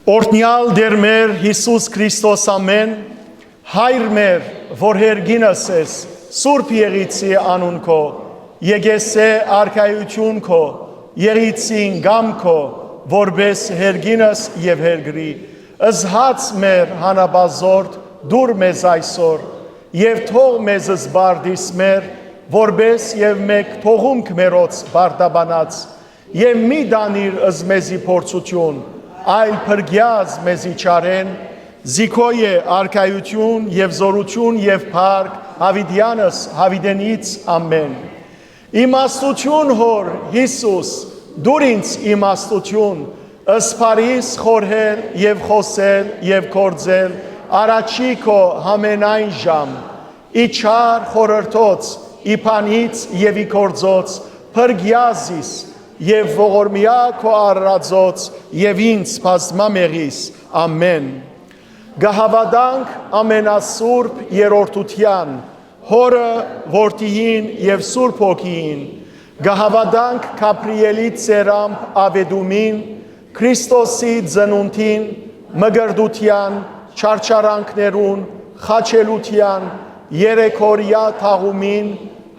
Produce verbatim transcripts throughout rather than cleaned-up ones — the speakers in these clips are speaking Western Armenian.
Օրհնեալ Տէր մեր Յիսուս Քրիստոս, ամէն։ Հայր մեր, որ հերկինս ես, Սուրբ Եղիցի անուն քո, եկեսէ արքայութիւն քո, Եղիցին կամ քո, որպէս հերկինս եւ հերկրի, զհաց մեր հանապազորդ դուր մեզ այսօր, եւ թող մեզ զբարդիս մեր, որպէս եւ մէկ թողունք մերոց բարդաբանած, եւ մի տանիր զմեզի փորձութիւն, այլ փրկեազ մեզի չարէն, զի քո է արքայութիւն եւ զօրութիւն եւ փառք, յաւիտեանս յաւիտենից, ամէն։ Իմաստութիւն, Հօր Յիսուս, դուր ինձ իմաստութիւն, սփարիս խորհել եւ խօսել եւ գործել առաջի քո համենայն ժամ, ի չար խորհրդոց, ի բանից եւ ի գործոց, փրկեա զիս եւ ողորմեա քո արարածոց եւ ինձ բազմամեղիս, ամէն։ Կը հաւատանք ամենասուրբ երրորդութեան, Հօրը, Որդիին եւ Սուրբ Հոգիին, կը հաւատանք Գաբրիէլի ծերամբ աւետումին, Քրիստոսի ծնունդին, մկրտութեան, չարչարանքներուն, խաչելութեան, երեքօրեայ թաղումին,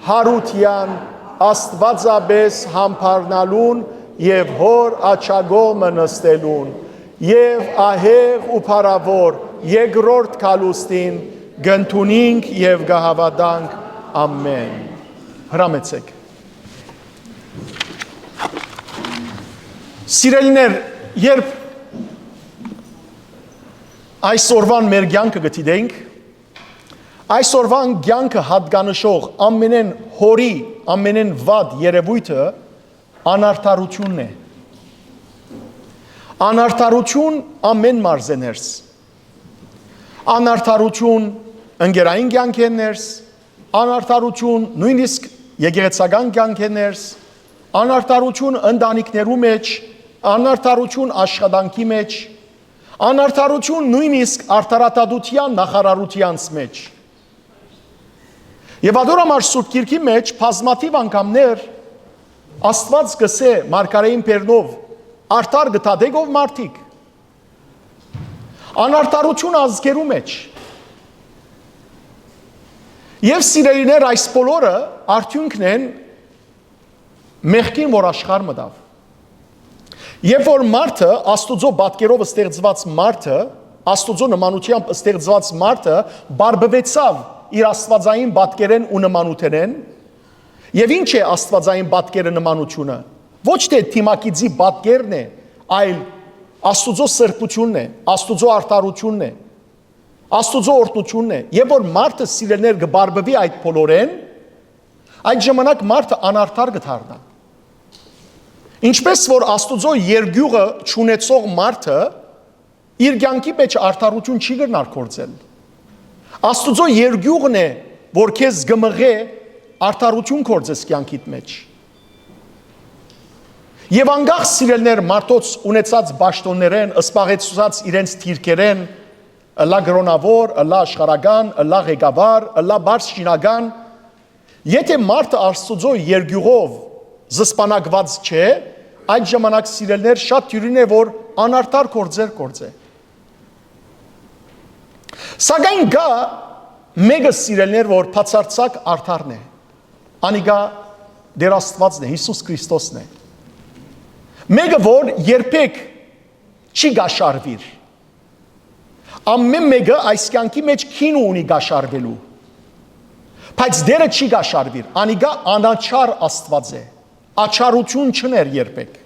յարութեան, աստուածապէս համբարնալուն եւ Հօր աջակողմը նստելուն, եւ ահեղ ու փառաւոր երկրորդ գալուստին կ'ընդունինք եւ կը հաւատանք։ Ամէն։ Հրամեցէք։ Սիրելիներ, երբ այսօրվան մեր կեանքը կը դիտենք, այսօրվան կեանքը յատկանշող ամենէն յորի, ամենէն վատ երեւոյթը անարդարութիւնն է։ Անարդարութիւն ամէն մարզէ ներս։ Անարդարութիւն ընկերային կեանքէն ներս, անարդարութիւն նոյնիսկ եկեղեցական կեանքէն ներս, անարդարութիւն ընտանիքներու մէջ, անարդարութիւն աշխատանքի մէջ, անարդարութիւն նոյնիսկ արդարադատութեան նախարարութեանց մէջ։ Եւ ատոր համար Սուրբ Գիրքի մէջ բազմաթիւ անգամներ Աստուած կ'ըսէ մարգարէին բերնով. «Արդար կը դատէք ով մարդիկ»։ Անարդարութիւն ազգերու մէջ։ Եւ սիրելիներ, այս բոլորը արդիւնքն են մեղքին, որ աշխարհ մտաւ։ Երբ որ մարդը, Աստուծոյ պատկերով ստեղծուած մարդը, Աստուծոյ նմանութեամբ ստեղծուած մարդը բարբուեցաւ իր աստուածային պատկերէն ու նմանութենէն, եւ ի՞նչ է աստուածային պատկերը, նմանութիւնը։ Ոչ թէ դիմագիծի պատկերն է, այլ Աստուծոյ սրբութիւնն է, Աստուծոյ արդարութիւնն է, Աստուծոյ օրհնութիւնն է։ Երբ որ մարդը, սիրելիներ, կը բարբուի այդ բոլորէն, այդ ժամանակ մարդը անարդար կը դառնայ։ Ինչպէս որ Աստուծոյ երկիւղը չունեցող մարդը իր կեանքի մէջ արդարութիւն չի կրնար գործել։ Աստուծոյ երկիւղն է, որ քեզ կը մղէ արդարութիւն գործես կեանքիդ մէջ։ Եւ անկախ, սիրելիներ, մարդոց ունեցած պաշտօններէն, զբաղեցուցած իրենց դիրքերէն, ըլլայ կրօնաւոր, ըլլայ աշխարհական, ըլլայ ղեկավար, ըլլայ բարձ շինական, եթե մարդը Աստուծոյ երկիւղով զսպանակուած չէ, այդ ժամանակ, սիրելիներ, շատ դիւրին է, որ անարդար գործեր գործէ։ Սակայն կայ մէկը, սիրելիներ, որ բացարձակ արդարն է։ Անիկա Տեր Աստուածն է, Յիսուս Քրիստոսն է։ Մէկը, որ երբեք չի կաշառուիր։ Ամէն մէկը այս կեանքի մէջ գինը ունի կաշառուելու, բայց Տերը չի կաշառուիր։ Անիկա անաչառ Աստուած է, աչառութիւն չուներ երբեք։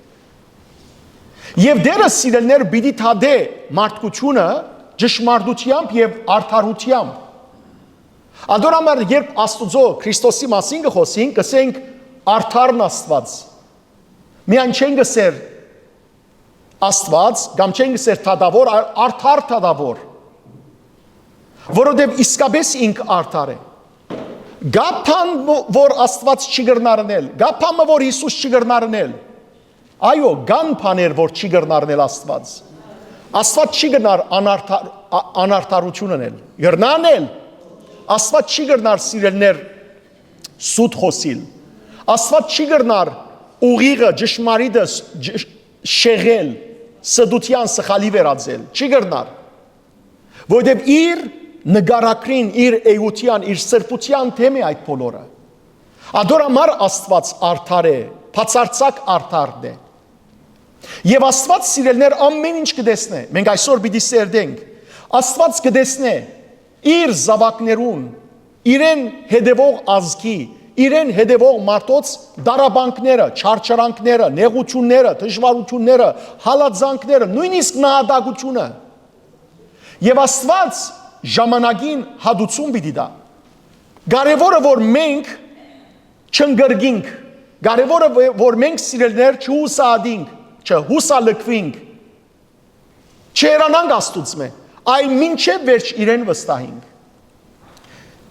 Եւ Տերը, սիրելիներ, պիտի դատէ մարդկութիւնը ճշմարտութեամբ եւ արդարութեամբ։ Ատոր համար, երբ Աստուծոյ Քրիստոսի մասին կը խօսենք, կ'ըսենք արդարն Աստուած։ Միայն չենք ըսեր Աստուած, կամ չենք ըսեր դատաւոր, այլ արդար դատաւոր, որովհետեւ իսկապէս ինք արդար է։ Կա բան, ո-, որ Աստուած չի կրնար ընել, կա բան մը, որ Յիսուս չի կրնար ընել։ Այո, կան բաներ, որ չի կրնար ընել Աստուած։ Աստուած չի կրնար անարդար-, ա-, անարդարութիւն ընել։ Կրնա՞ ընել։ Աստուած չի կրնար, սիրելիներ, սուտ խօսիլ։ Աստուած չի կրնար ուղիղը, ճշմարիտը ս-, ջ-, շեղել, ստութեան սխալի վերածել, չի կրնար, որովհետեւ իր նկարագրին, իր էութեան, իր սրբութեան դէմ է այդ բոլորը։ Ատոր համար Աստուած արդար է, բացարձակ արդարն է։ Եւ Աստուած, սիրելիներ, ամէն ինչ կը տեսնէ։ Մենք այսօր պիտի սերտենք։ Աստուած կը տեսնէ իր զաւակներուն, իրեն հետեւող ազգի, իրեն հետեւող մարդոց տառապանքները, չարչարանքները, նեղութիւնները, դժուարութիւնները, հալածանքները, նոյնիսկ նահատակութիւնը։ Եւ Աստուած ժամանակին հատուցում պիտի տայ։ Կարեւորը որ մենք չընկրկինք, կարեւորը որ մենք, սիրելիներ, չհուսահատինք, չհուսալքուինք, չհեռանանք Աստուծմէ, այլ մինչեւ վերջ իրեն վստահինք։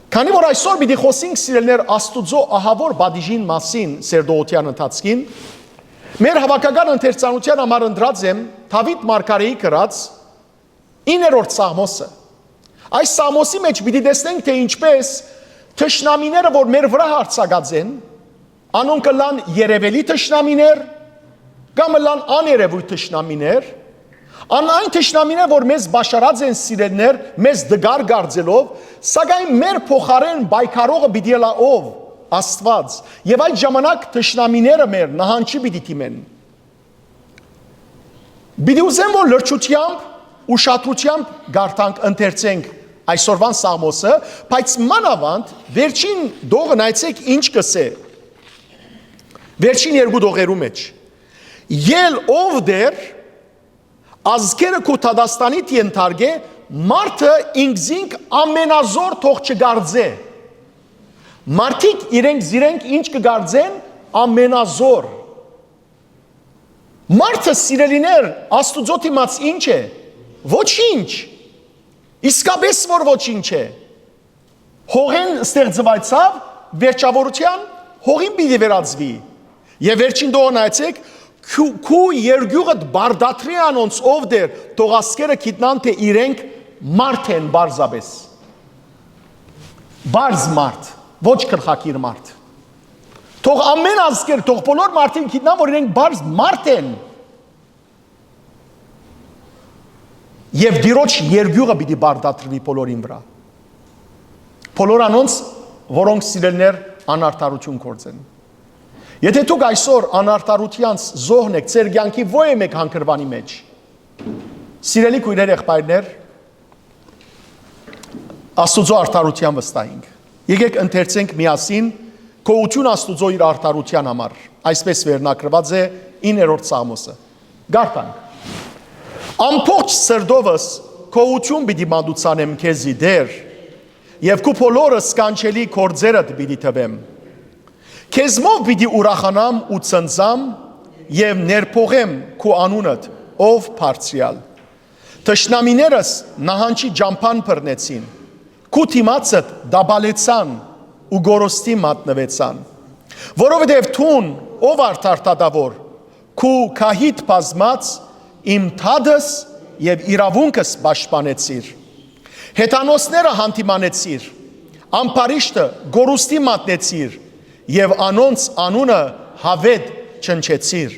Քանի որ այսօր պիտի խոսենք, սիրելիներ, Աստուծոյ ահաւոր պատիժին մասին սերտողութեան ընթացքին, մեր հաւաքական ընթերցանութեան համար ընտրած եմ Դաւիթ մարգարէի գրած իններորդ Սաղմոսը։ Այս Սաղմոսի մէջ պիտի տեսնենք, թէ ինչպէս թշնամիները, որ մեր վրայ յարձակած են, անոնք կ'ըլլան երեւելի թշնամիներ, կամ ըլլան աներեւոյթ թշնամիներ, ան այն թշնամիներ, որ մեզ պաշարած են, սիրելիներ, մեզ տկար կարծելով, սակայն մեր փոխարէն պայքարողը պիտի ըլլայ ով։ Աստուած։ Եւ այդ ժամանակ թշնամիները մեր նահանջի պիտի դիմեն։ Պիտի ուզեմ, որ լրջութեամբ, ուշադրութեամբ կարդանք, ընթերցենք այսօրվան Սաղմոսը, բայց մանաւանդ վերջին դողը նայեցէք ինչ կ'ըսէ։ Վերջին երկու դողերու մէջ։ Ել ով դեռ ազգերը քու դատաստանիդ ենթարկէ, մարդը ինքզինք ամենազոր թող չկարծէ։ Մարդիկ իրենք զիրենք ինչ կը կարծեն, ամենազոր։ Մարդը, սիրելիներ, Աստուծոյ դիմաց ինչ է։ Ոչինչ։ Իսկապէս որ ոչինչ է։ Հողէն ստեղծուեցաւ, վերջաւորութեան հողին պիտի վերածուի։ Եւ վերջին դողը նայեցէք, քու, քու երկիւղդ բարդատրի անոնց, ով դեռ թող ազգերը գիտնան, թէ իրենք մարդ են պարզապէս։ Պարզ մարդ, ոչ գլխակիր մարդ։ Թող ամէն ազգեր, թող բոլոր մարդիկ գիտնան, որ իրենք պարզ մարդ են։ Եւ Տիրոջ երկիւղը պիտի բարդատրուի բոլորին վրայ։ Բոլոր անոնց, որոնք, սիրելիներ, անարդարութիւն գործեն։ Եթէ դուք այսօր անարդարութեանց զոհն էք, ձեր կեանքի ոյ է մէկ հանգրուանի մէջ, սիրելի քոյրեր, եղբայրներ, Աստուծոյ արդարութեան վստահինք։ Եկեք ընթերցենք միասին գոհութիւն Աստուծոյ իր արդարութեան համար։ Այսպէս վերնագրուած է իններորդ Սաղմոսը։ Գարթանք։ Ամբողջ սրտովս գոհութիւն պիտի մատուցանեմ քեզի, Տէր, եւ քու բոլորը սքանչելի գործերդ պիտի թվեմ։ Քեզմով պիտի ուրախանամ ու ցնծամ եւ ներփոխեմ քու անունդ, ով Բարձրեալ։ Թշնամիներս նահանջի ճամբան բռնեցին, քու դիմացդ տապալեցան ու կորուստի մատնուեցան։ Որովհետեւ դուն, ով արդար դատաւոր, քու գահիդ բազմած իմ դատս եւ իրաւունքս պաշտպանեցիր։ Հեթանոսները յանդիմանեցիր, ամբարիշտը կորուստի մատնեցիր եւ անոնց անունը յաւետ չնչեցիր։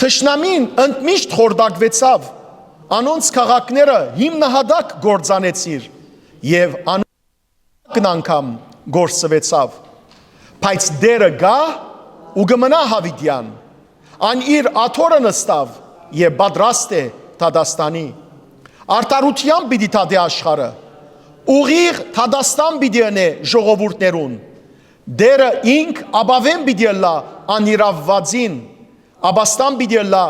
Թշնամին ընդմիշտ խորտակուեցաւ, անոնց քաղաքները հիմնահատակ կործանեցիր եւ անոնց անգամ կորսուեցաւ։ Բայց Տէրը կայ ու կը մնայ յաւիտեան, ան իր աթոռը նստաւ եւ պատրաստ է դատաստանի։ Արդարութեամբ պիտի դատէ աշխարհը, ուղիղ դատաստան պիտի ընէ ժողովուրդներուն։ Տէրը ինք ապաւէն պիտի ըլլայ անիրաւուածին, ապաստան պիտի ըլլայ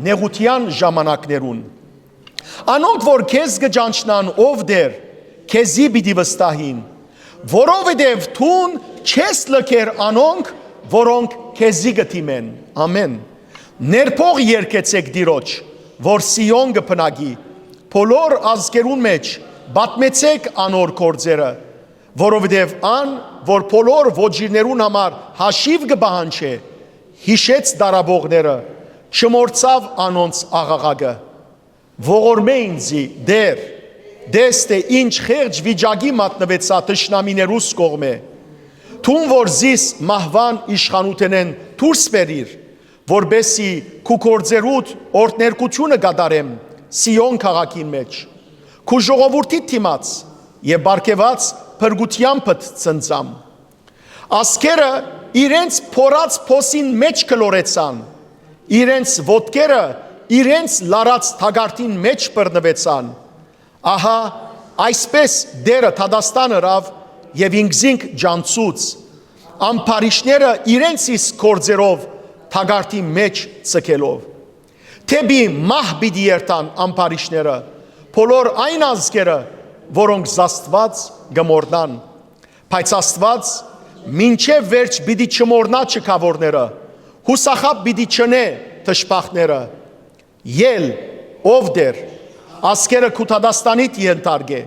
նեղութեան ժամանակներուն։ Անոնք որ քեզ կը ճանչնան, ով Տէր, քեզի պիտի վստահին, որովհետեւ դուն չես լքեր անոնք, որոնք քեզի կը դիմեն։ Ամէն։ Ներփոխ երգեցէք Տիրոջ, որ Սիոն կը բնակի, բոլոր ազգերուն մէջ պատմեցէք անոր գործերը, որովհետեւ ան, որ բոլոր ոճիրներուն համար հաշիւ կը պահանջէ, յիշեց տառապողները, չմոռցաւ անոնց աղաղակը։ Ողորմէ ինծի, Տէր, տես թէ ինչ խեղճ վիճակի մատնուեցայ թշնամիներուս կողմէ։ Դուն որ զիս մահուան իշխանութենէն դուրս բերիր, որպէսզի քու գործերուդ օրհներկութիւնը կատարեմ Սիոն քաղաքին մէջ, քու ժողովուրդիդ դիմաց եւ պարգեւած փրկութեամբդ ցնծամ։ Ազգերը իրենց փորած փոսին մէջ գլորեցան, իրենց ոտքերը իրենց լարած թակարդին մէջ բռնուեցան։ Ահա այսպէս Տէրը դատաստան ըրաւ եւ ինքզինք ճանչցուց, ամբարիշները իրենց իսկ գործերով թակարդի մէջ ձգելով։ Դէպի մահ պիտի երթան ամբարիշները, բոլոր այն ազգերը, որոնք զաստուած կը մոռնան։ Բայց Աստուած մինչեւ վերջ պիտի չմոռնայ չքաւորները, յուսախաբ պիտի չընէ թշպախները։ Ել, ով Տէր, ազգերը քու դատաստանիդ ենթարկէ։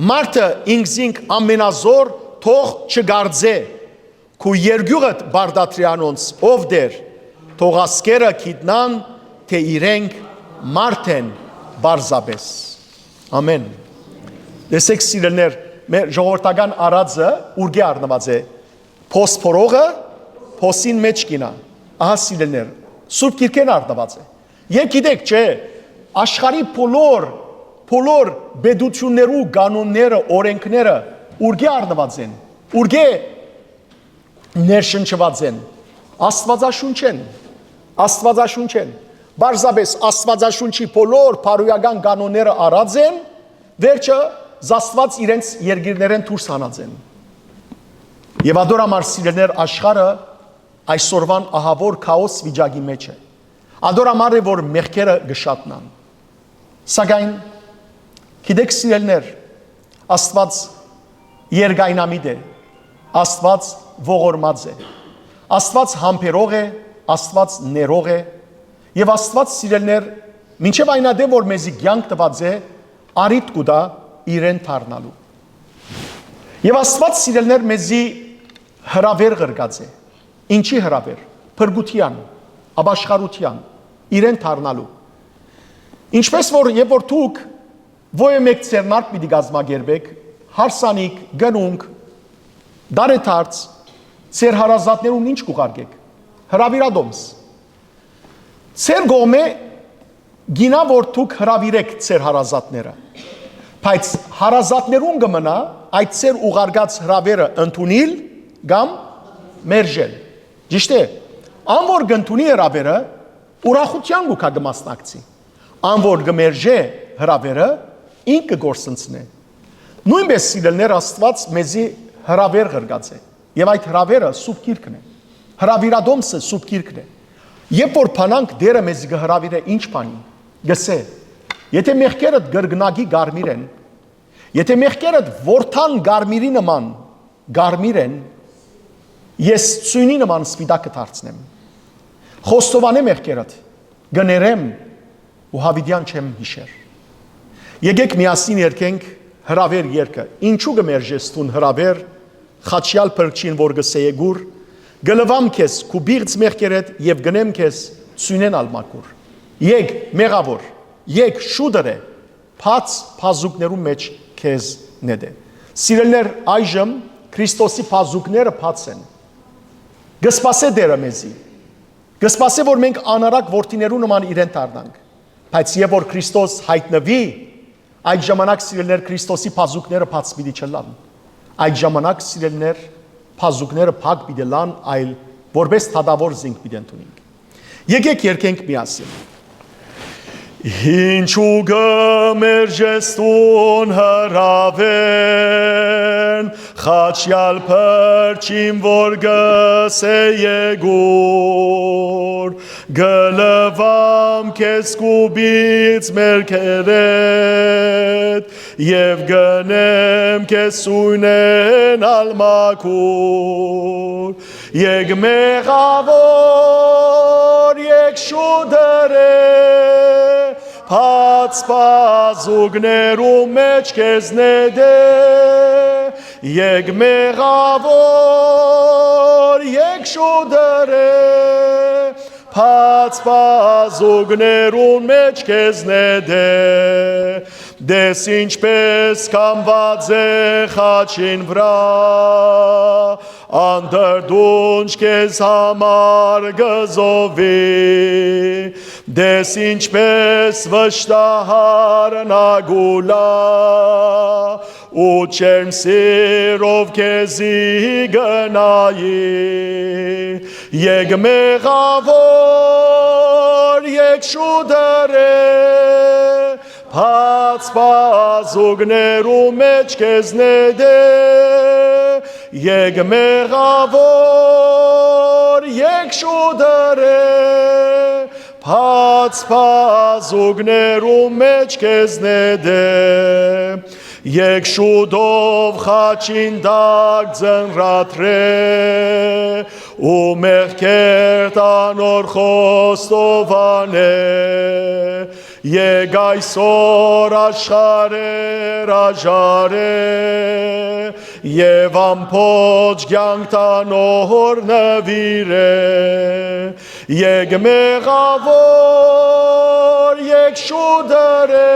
Մարդը ինքզինք ամենազոր թող չկարծէ, քու երկիւղդ պարտադրէ անոնց, ով Տէր, թող ազգերը գիտնան, թէ իրենք մարդ են պարզապէս։ Ամէն։ Տեսեք, սիրելիներ, մեր ժողովրդական արածը ուրկէ առնուած է։ Փոս փորողը փոսին մէջ կ'իյնայ։ Ահա, սիրելիներ, Սուրբ Գիրքէն առնուած է։ Եկ գիտեք, չէ, աշխարհի բոլոր, բոլոր պետութիւններու կանոնները, օրենքները ուրկէ առնուած են, ուրկէ ներշնչուած են։ Աստուածաշունչէն, Աստուածաշունչէն։ Պարզապէս Աստուածաշունչի բոլոր բարոյական կանոնները առած են, վերջը զաստուած իրենց երկիրներէն դուրս հանած են։ Եւ ատոր համար, սիրելիներ, աշխարհը այսօրուան ահաւոր քաոս վիճակի մէջ է։ Ատոր համար է, որ մեղքերը կը շատնան։ Սակայն, գիտեք, սիրելիներ, Աստուած երկայնամիտ է, Աստուած ողորմած է, Աստուած համբերող է, Աստուած ներող է, եւ Աստուած, սիրելիներ, մինչեւ այն ատեն, որ մեզի կեանք տուած է, առիթ կու տայ իրեն դառնալու։ Եւ Աստուած, սիրելիներ, մեզի հրաւեր ղրկած է։ Ինչի՞ հրաւեր։ Փրկութեան, ապաշխարութեան, իրեն դառնալու։ Ինչպէս որ, երբ որ դուք ոյ մէկ ձեռնարկ պիտի կազմակերպէք, հարսանիք, կնունք, տարեդարձ, ձեր հարազատներուն ինչ կ'ուղարկէք։ Հրաւիրատոմս։ Ձեր կողմէ կ'իյնայ, որ դուք հրաւիրէք ձեր հարազատները, բայց հարազատներուն կը մնայ այդ ձեր ուղարկած հրաւերը ընդունիլ կամ մերժել։ Ճիշդ է, ան որ կ'ընդունի հրաւերը, ուրախութեան կու գայ, կը մասնակցի, ան որ կը մերժէ հրաւերը, ինք կը կորսնցնէ։ Նոյնպէս, սիրելիներ, Աստուած մեզի հրաւեր ղրկած է, եւ այդ հրաւերը Սուրբ Գիրքն է, հրաւիրատոմսը Սուրբ Գիրքն է։ Երբ որ բանանք, Տէրը մեզի կը հրաւիրէ ինչ բանի, կ'ըսէ. «Եթէ մեղքերդ կրկնակի կարմիր են, եթէ մեղքերդ որդան կարմիրի նման կարմիր են, ես սոյնի նման սպիտակ կը դարձնեմ։ Խոստովանէ մեղքերդ, կը ներեմ ու յաւիտեան չեմ յիշեր»։ Եկէք միասին երգենք հրաւեր երգը։ Ինչու կը մերժես դուն, հրաւեր, խաչեալ փրկչին, որ կ'ըսէ. «Եկուր, կը լուամ քեզ քու պիղծ մեղքերէդ եւ կ'ընեմ քեզ սոյնէն ալ մաքուր»։ Եկ, մեղաւոր, եկ, շուտ ըրէ, բաց բազուկներու մէջ քեզ նետէ։ Սիրելիներ, այժմ Քրիստոսի բազուկները բաց են։ Կը սպասէ Տէրը մեզի։ Կը սպասէ, որ մենք անառակ որդիներու նման իրեն դառնանք։ Բայց երբ որ Քրիստոս յայտնուի, այդ ժամանակ, սիրելիներ, Քրիստոսի բազուկները բաց պիտի չըլլան։ Այդ ժամանակ, սիրելիներ, բազուկները փակ պիտի ըլլան, այլ որպէս դատաւոր զինք պիտի ընդունինք։ Եկէք երգենք միասին։ Ինչու կը մերժես դուն հրաւեն, խաչեալ փրկչին, որ կ'ըսէ. «Եկուր, կը լուամ քեզ քու պիղծ մեղքերէդ եւ կ'ընեմ քեզ սոյնէն ալ մաքուր»։ Եկ, մեղաւոր, եկ, շուտ ըրէ, բաց բազուկներու մէջ քեզ նետէ։ Եկ, մեղաւոր, եկ, շուտ ըրէ, բաց բազուկներուն մէջ քեզ նետէ։ Տես, ինչպէս կամուած է խաչին վրայ, Անդրդունջ քեզ համար կը զովի, տես ինչպէս վշտահար նագուլա, ու չեմ սիրով քեզի գնայի։ Եկ մեղավոր, եկ շուտըրէ, բաց բազուկներու մէջ քեզ նետէ, եկ մեղավոր, եկ շուտըրէ, բաց բազուկներու մէջ քեզ նետէ, եկ շուտով խաչին տակ ծնրադրէ, ու մեղքերդ անոր խոստովանէ, եկ այսօր աշխարհեր աժարէ, եւ ամբողջ կեանք տանոր նուիրէ, եկ մեղավոր, եկ շուտըրէ,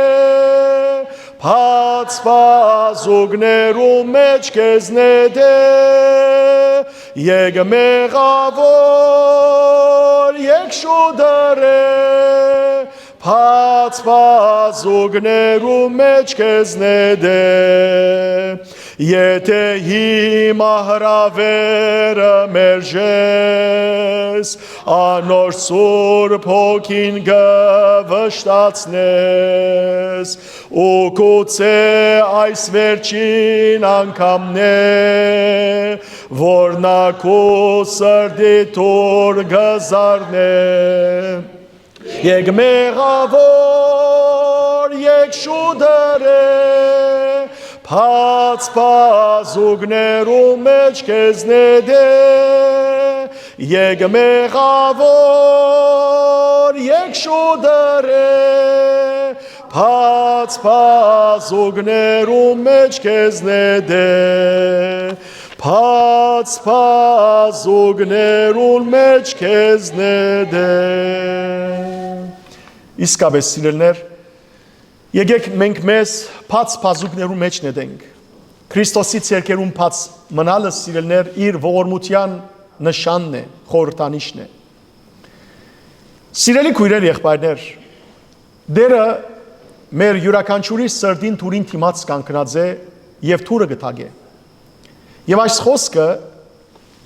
բաց բազուկներու մէջ քեզ նետէ, եկ մեղավոր, եկ շուտըրէ, բաց բազուկներու մէջ քեզ նետէ։ Եթէ հիմա հրաւերը մերժես, անոր Սուրբ Հոգին կը վշտացնես, ու գուցե այս վերջին անգամն է, որ նա քու սրտի դուռ կը զարնէ։ Եկ մեղավոր, եկ շուտըրէ, բաց բազուկներու մէջ քեզ նետէ, եկ մեղավոր, եկ շուտըրէ, բաց բազուկներու մէջ քեզ նետէ, բաց բազուկներուն մէջ քեզ նետէ։ Իսկապէս, սիրելիներ, եկէք մենք մեզ բաց բազուկներու մէջ նետենք։ Քրիստոսի ձեռքերուն բաց մնալը, սիրելիներ, իր ողորմութեան նշանն է, խորհրդանիշն է։ Սիրելի քոյրեր, եղբայրներ, Տէրը մեր իւրաքանչիւրի սրտին դուռին դիմաց կանգնած է եւ դուռը կը թակէ։ Եւ այս խօսքը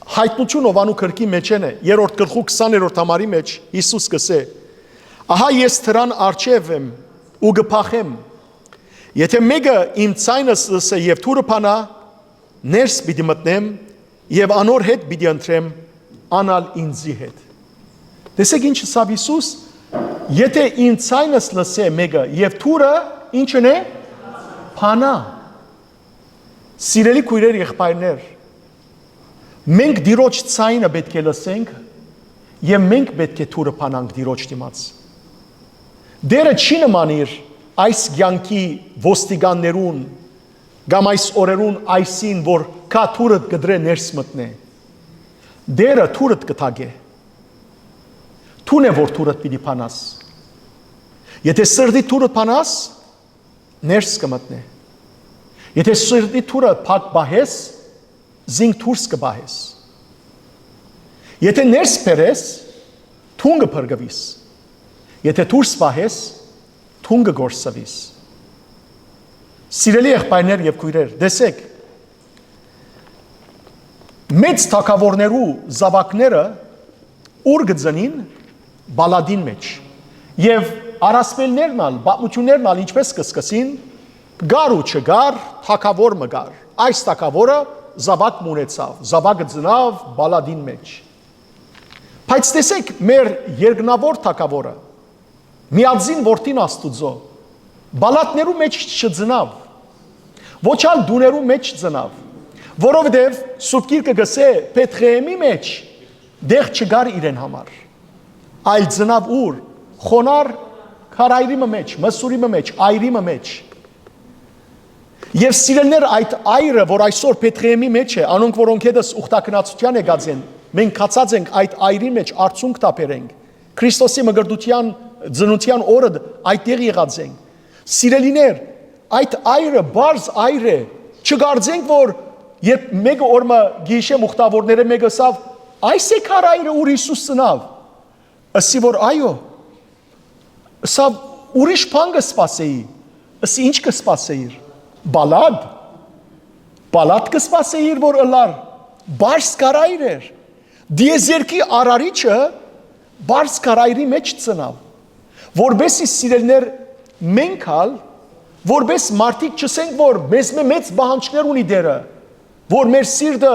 Յայտնութիւն Յովհաննու գրքի մէջէն է, երրորդ գլխու քսաներորդ համարի մէջ Յիսուս կ'ըսէ. «Ահա ես դրան առջեւ եմ ու կը փախեմ։ Եթէ մէկը իմ ձայնս լսէ եւ դուռը բանայ, ներս պիտի մտնեմ եւ անոր հետ պիտի ընտրեմ, ան ալ ինծի հետ»։ Տեսէք ինչ ըսաւ Յիսուս. «Եթէ իմ ձայնս լսէ մէկը եւ դուռը, ի՞նչ ընէ, բանայ»։ Սիրելի քոյրեր, եղբայրներ, մենք Տիրոջ ձայնը պէտք է լսենք եւ մենք պէտք է դուռը բանանք Տիրոջ դիմաց։ Տէրը չի նմանիր այս կեանքի ոստիկաններուն կամ այս օրերուն այսին, որ քա դուռը կտրէ ներս մտնէ։ Տէրը դուռը կը թակէ։ Դուն է որ դուռը պիտի բանաս։ Եթէ սրտի դուռը բանաս, ներս կը մտնէ։ Եթէ սրտի դուռը փակ պահես, զինք դուրս կը պահես։ Եթէ ներս բերես, դուն կը փրկուիս։ Եթէ դուրս պահես, դուն կը կորսուիս։ Սիրելի եղբայրներ եւ քոյրեր, տեսէք, մեծ թագաւորներու զաւակները ո՞ւր կը ծնին, պալատին մէջ։ Եւ առասպելներն ալ, պատմութիւններն ալ ինչպէս կը սկսին, կար ու չկար, թագաւոր մը կար։ Այս թագաւորը զաւակ մը ունեցաւ, զաւակը ծնաւ պալատին մէջ։ Բայց տեսէք, մեր երկնաւոր թագաւորը, միածին որդին Աստուծոյ, պալատներու մէջ չծնաւ, ոչ ալ տուներու մէջ ծնաւ, որովհետեւ Սուրբ Գիրքը կ'ըսէ, Բեթղեհեմի մէջ տեղ չկար իրեն համար, այլ ծնաւ ո՞ւր, խոնար քարայրի մը մէջ, մսուրի մը մէջ, այրի մը մէջ։ Եւ սիրելիներ, այդ այրը, որ այսօր Բեթղեհեմի մէջ է, անոնք, որոնք հետս ուխտագնացութեան եկած են, մենք գացած ենք այդ այրի մէջ, արցունք տաբերենք, Քրիստոսի մկրտութեան, ծնութեան օրը այդտեղ եղած ենք։ Սիրելիներ, այդ այրը պարզ այր է, չկարծենք, որ Երբ մէկը օր մը գիշե մուխտաւորները մէկը ըսաւ. «Այս է քարայրը, ուր Յիսուս ծնաւ»։ Ըսի որ այո, ըսաւ. «Ուրիշ բան կը սպասէի»։ Ըսի. «Ի՞նչ կը սպասէիր»։ «Պալատ»։ «Պալատ կը սպասէիր որ ըլլար»։ Պարզ քարայր էր։ Դիեզերքի արարիչը պարզ քարայրի մէջ ծնաւ, որպեսզի, սիրելիներ, մենք ալ, որպես մարդիկ, չըսենք որ մեզմէ մեծ պահանջներ ունի Տերը, որ մեր սիրտը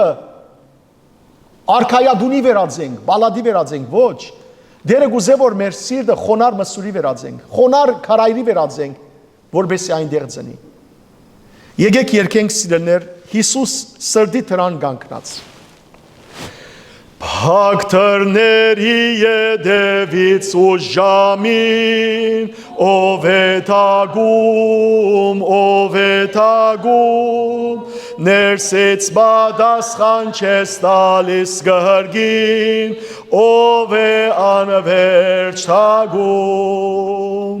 արքայատունի վերածենք, պալատի վերածենք, ոչ։ Տերը կ'ուզէ որ մեր սիրտը խոնար մսուրի վերածենք, խոնար քարայրի վերածենք, որպեսզի այնտեղ ծնի։ Եկեք երգենք, սիրելիներ, Յիսուս սրտի դրան կանգնած։ Փակ դռների ետևից ու ժամին, ով է թագում, ով է թագում, ներսից պատասխան չես տալիս կրկին, ով է անվերջ թագում։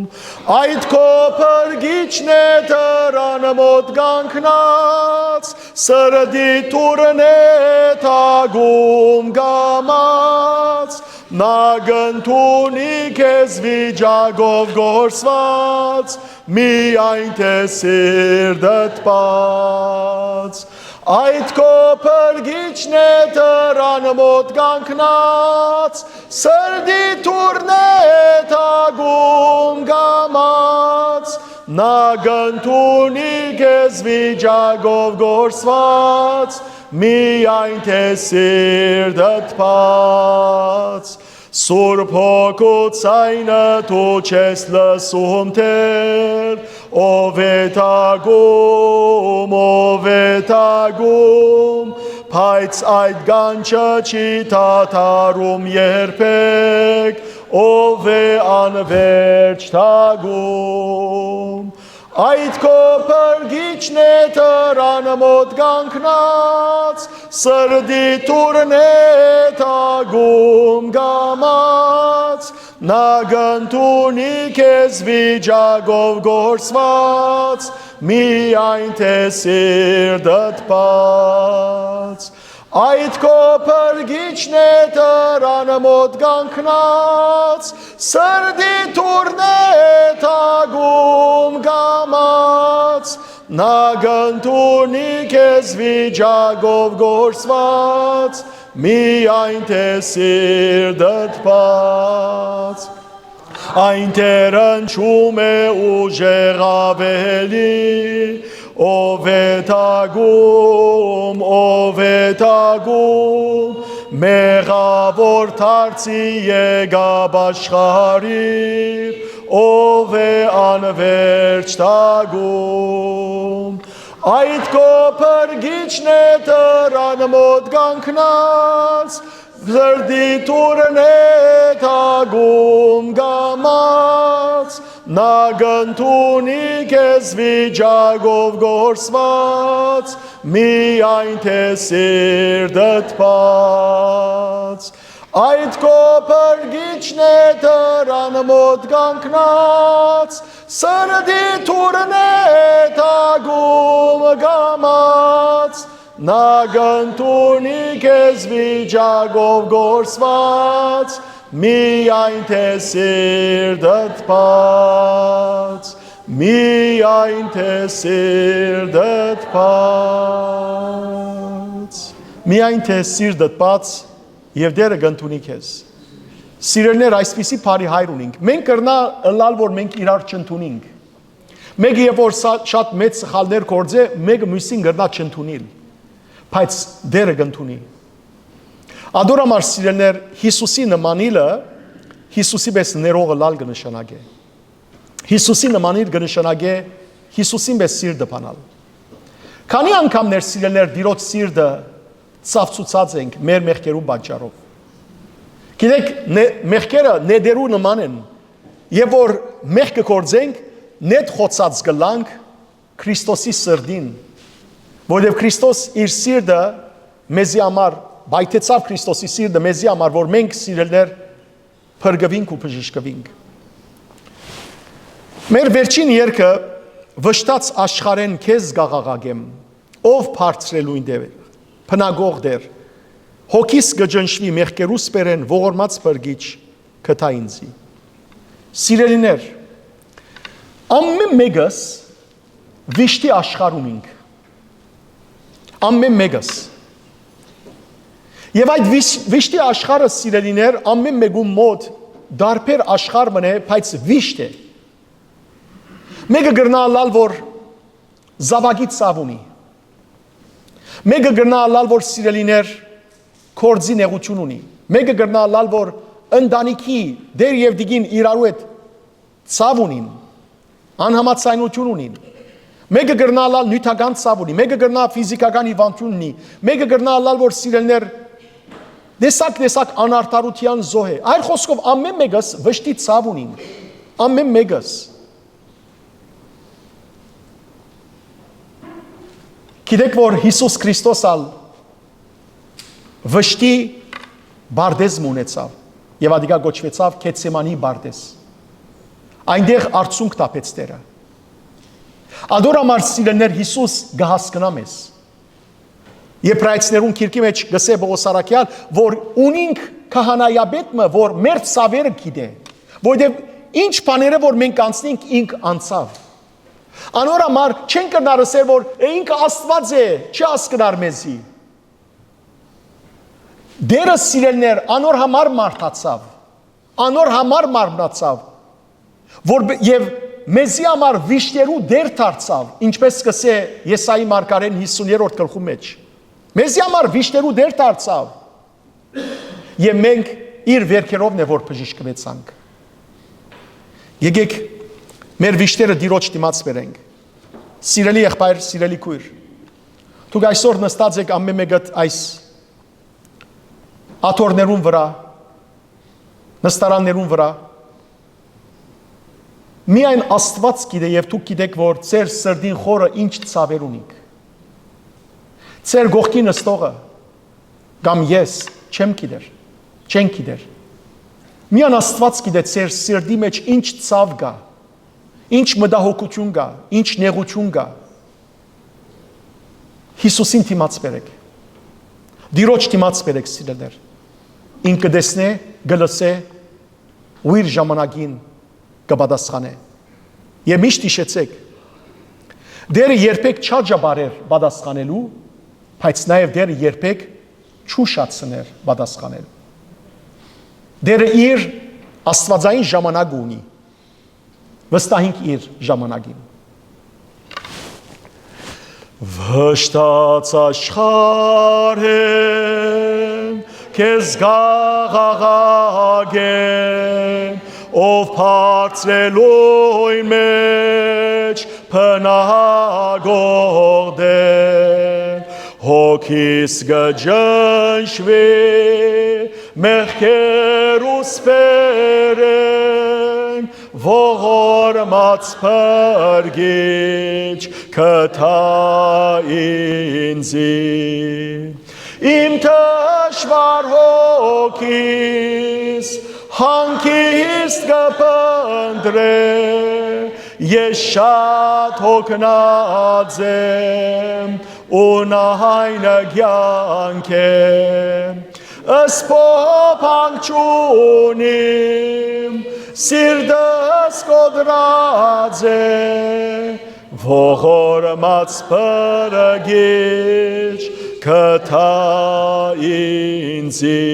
Այդ քո փրկիչն է դրան մօտ կանգնած, սրտի դուռն է թագում կամաց, նա կ'ընդունի քեզ վիճակով կորսուած, միայն թե սիրտդ բաց։ Այդ քո փրկիչն է դրան մօտ կանգնած, սրտի դուռն է թագում կամաց, նա կ'ընդունի քեզ վիճակով կորսուած, միայն թե սիրտդ բաց։ Սուրբ Հոգու ձայնը դու չես լսում, Տէր, ով է թագում, ով է թագում, բայց այդ կանչը չի դադարում երբեք, ով է անվերջ թագում։ Այդ քո փրկիչն է դրան մօտ կանգնած, սրտի դուռն է թագում կամաց, նա կ'ընդունի քեզ վիճակով կորսուած, միայն թե սիրտդ բաց։ Այդ քո փրկիչն է դրան մօտ կանգնած, սրտի դուռն է թագում կամաց, նա կ'ընդունի քեզ վիճակով կորսուած, միայն թե սիրտդ բաց։ Այն Տերը հնչում է ուժեղ աւելի, ով է թագում, ով է թագում, մեղաւոր դարձի եկաւ աշխարհի, ով է անվերջ թագում։ Այդ քո փրկիչն է դրան մօտ կանգնած, սրտի դուռն է թագում կամաց, նա կ'ընդունի քեզ վիճակով կորսուած, միայն թե սիրտդ բաց։ Այդ քո փրկիչն է դրան մօտ կանգնած, սրտի դուռն է թագում կամաց, նա կ'ընդունի քեզ վիճակով կորսուած, միայն թե սիրտդ բաց, միայն թե սիրտդ բաց, միայն թե սիրտդ բաց, եւ Տերը կ'ընդունի քեզ։ Սիրելիներ, այսպիսի բարի Հայր ունինք։ Մենք կրնա ըլլալ որ մենք իրար չընդունինք։ Մեկը երբ որ սա-, շատ մեծ սխալներ գործէ, մեկը միւսին կրնա չընդունիլ, բայց Տերը կ'ընդունի։ Ադոր համար, սիրելիներ, Յիսուսի նմանիլը Յիսուսի պես ներող ըլլալ կը նշանակէ։ Յիսուսի նմանիլ կը նշանակէ Յիսուսին պես սիրտը բանալ։ Քանի՞ անգամներ, սիրելիներ, Տիրոջ սիրտը ծաυծուցած ենք մեր մեղքերու պատճառով։ Գիտեք, ನೆ-, մեղքերը նետերու նման են, եւ որ մեղքը գործենք, նետ խոցած կ'ըլլանք Քրիստոսի սրտին, որովհետեւ Քրիստոս իր սիրտը մեզի համար, պայթեցաւ Քրիստոսի սիրտը մեզի համար, որ մենք, սիրելիներ, փրկուինք ու բժշկուինք։ Մեր վերջին երգը «Վշտաց աշխարհէն քեզ կ'աղաղակեմ», Ով բարձրելոյն Տէր, բնակող Տէր, հոգիս կը ճնշուի մեղքերուս բերեն, ողորմած փրկիչ, գտա ինձի։ Սիրելիներ, ամէն մէկս վիշտի աշխարհում ենք։ Ամէն մէկս։ Եւ այդ վիշ-, վիշտի աշխարհը, սիրելիներ, ամէն մէկուն մոտ դարբեր աշխարհ մնե, բայց վիշտ է։ Մեկը կրնայ ըլլալ, որ զաւակի ցաւ ունի։ Մեկը կրնայ ըլլալ, որ, սիրելիներ, գործի նեղութիւն ունի։ Մեկը կրնայ ըլլալ, որ ընտանիքի դեր եւ դիգին իրարու հետ ցաւ ունին, անհամաձայնութիւն ունին։ Մեկը կրնայ ըլլալ նիւթական ցաւ ունի, մեկը կրնայ ֆիզիքական հիւանդութիւն ունի, մեկը կրնայ ըլլալ, որ, սիրելիներ, տեսակ-տեսակ անարդարութեան զոհ է։ Այլ խօսքով, ամէն մէկս վշտի ցաւ ունին։ Ամէն մէկս։ Գիտեք, որ Յիսուս Քրիստոս ալ վշտի պարտէզ մը ունեցաւ եւ ատիկա կոչուեցաւ Գեթսեմանի պարտէզ։ Այնտեղ արցունք թափեց Տէրը։ Ադոր համար, սիրելիներ, Յիսուս կը հասկնայ մեզ։ Եբրայեցիներուն գիրքի մէջ կ'ըսէ Պողոս առաքեալ, որ ունինք քահանայապետ մը, որ մեր ցաւերը գիտէ, որովհետեւ ինչ բաները որ մենք անցնենք, ինք անցաւ։ Անոր համար չենք կրնար ըսել, որ «Է, ինքը Աստուած է, չի հասկնար մեզի»։ Տէրը, սիրելիներ, անոր համար մարդացաւ, անոր համար մարմնացաւ, որ բ-, եւ մեզի համար վիշտերու Տէր դարձաւ, ինչպես կ'ըսէ Եսայի մարգարէն հիսուներորդ գլխու մէջ։ Մեզի համար վիշտերու Տէր դարձաւ, եւ մենք իր վերքերովն է որ բժշկուեցանք։ Եկեք մեր վիշտերը Տիրոջ դիմաց բերենք։ Սիրելի եղբայր, սիրելի քույր, դուք այսօր նստած եք ամէն մէկդ այս աթոռներուն վրայ, նստարաններուն վրայ։ Միայն Աստուած գիտէ եւ դուք գիտէք, որ ձեր սրտին խորը ինչ ցաւեր ունիք։ Ձեր կողքին նստողը կամ ես չեմ գիտեր, չեն գիտեր։ Միայն Աստուած գիտէ ձեր սրտի մէջ ինչ ցաւ կայ, ինչ մտահոգութիւն կայ, ինչ նեղութիւն կայ։ Յիսուսին դիմաց բերեք։ Տիրոջ դիմաց բերեք, սիրելիներ։ Ինք կը տեսնէ, կը լսէ ու իր ժամանակին կը պատասխանէ։ Եւ միշտ յիշեցէք, Տէրը երբեք չաճապարեր պատասխանելու, բայց նաեւ Տէրը երբեք չուշացներ պատասխանելու։ Տէրը իր աստուածային ժամանակ ունի։ Վստահենք իր ժամանակին։ Վշտաց աշխարհէն քեզ կ'աղաղակեմ, ով բարձրելոյն մէջ բնակող Տէր, հոգիս կը ճնշուի մեղքերուս բերեն, ողորմած փրկիչ գտա ինձի։ Իմ թշվառ հոգիս հանգիստ կը փնտրէ, ես շատ հոգնած եմ ու նահայն կեանք է։ Սփոփանք չունիմ, սիրտս կոտրած է, ողորմած փրկիչ գտա ինձի։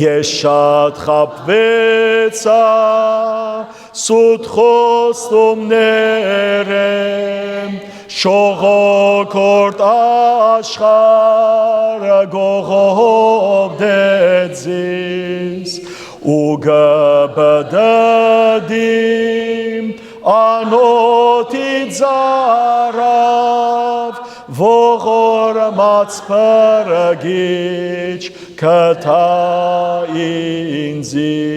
Ես շատ խաբուեցայ սուտ խոստումներէն, շողոքորդ աշխարհը կողոպտեց զիս, ու կը պտտիմ անօթի ծարաւ, ողորմած փրկիչ գտա ինձի։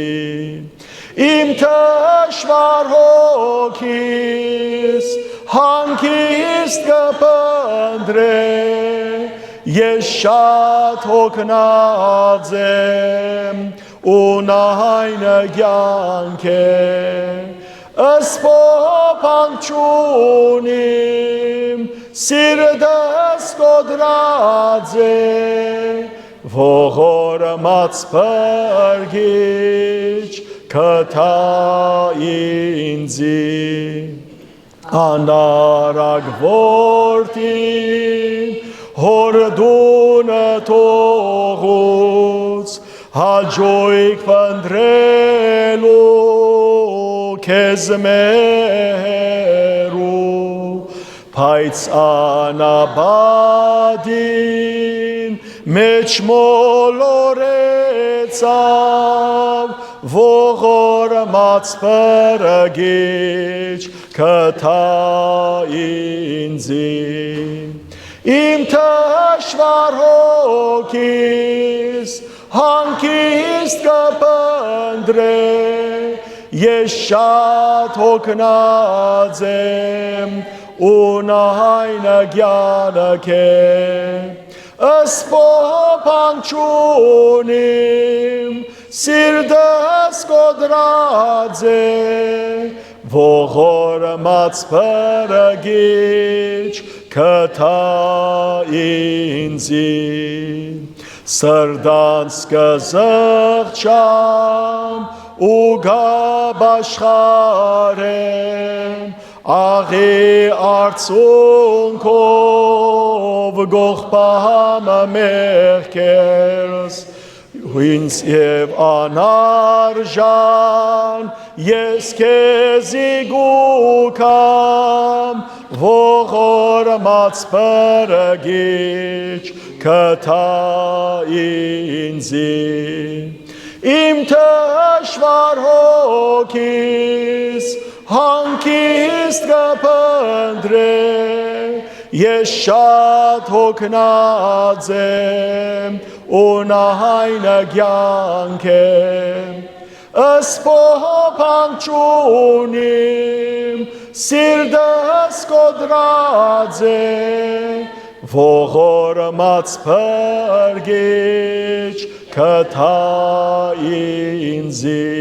Իմ թշվառ հոգիս հանգիստ կը փնտրէ, ես շատ հոգնած եմ ու նահայն կեանք է, սփոփանք չունիմ, Սիրտս կոտրած է, ողորմած փրկիչ, գթա ինձի։ Անարակ որդին հոր տունը թողուց, հաճոյք փնտռելու քեզ մերու, բայց անապատին մէջ մոլորեցաւ, ողորմած փրկիչ, գթա ինձի։ Իմ թշուառ հոգիս հանգիստ կը փնտռէ, ես շատ հոգնած եմ ու նահայն կեանք է։ Սփոփանք չունիմ, սիրտս կոտրած է, ողորմած փրկիչ, գթա ինձի։ Սրտանց կը զղջամ ու կ'ապաշխարեմ, աղի արցունքով կ'ողբամ մեղքերս, ինձ եւ անարժան ես քեզի կու գամ, ողորմած փրկիչ, գթա ինձի։ Իմ թշուառ հոգիս հանգիստ կը փնտռէ, ես շատ հոգնած եմ ու նահայն կեանք է։ Սփոփանք չունիմ, սիրտս կոտրած է, ողորմած փրկիչ, գթա ինձի,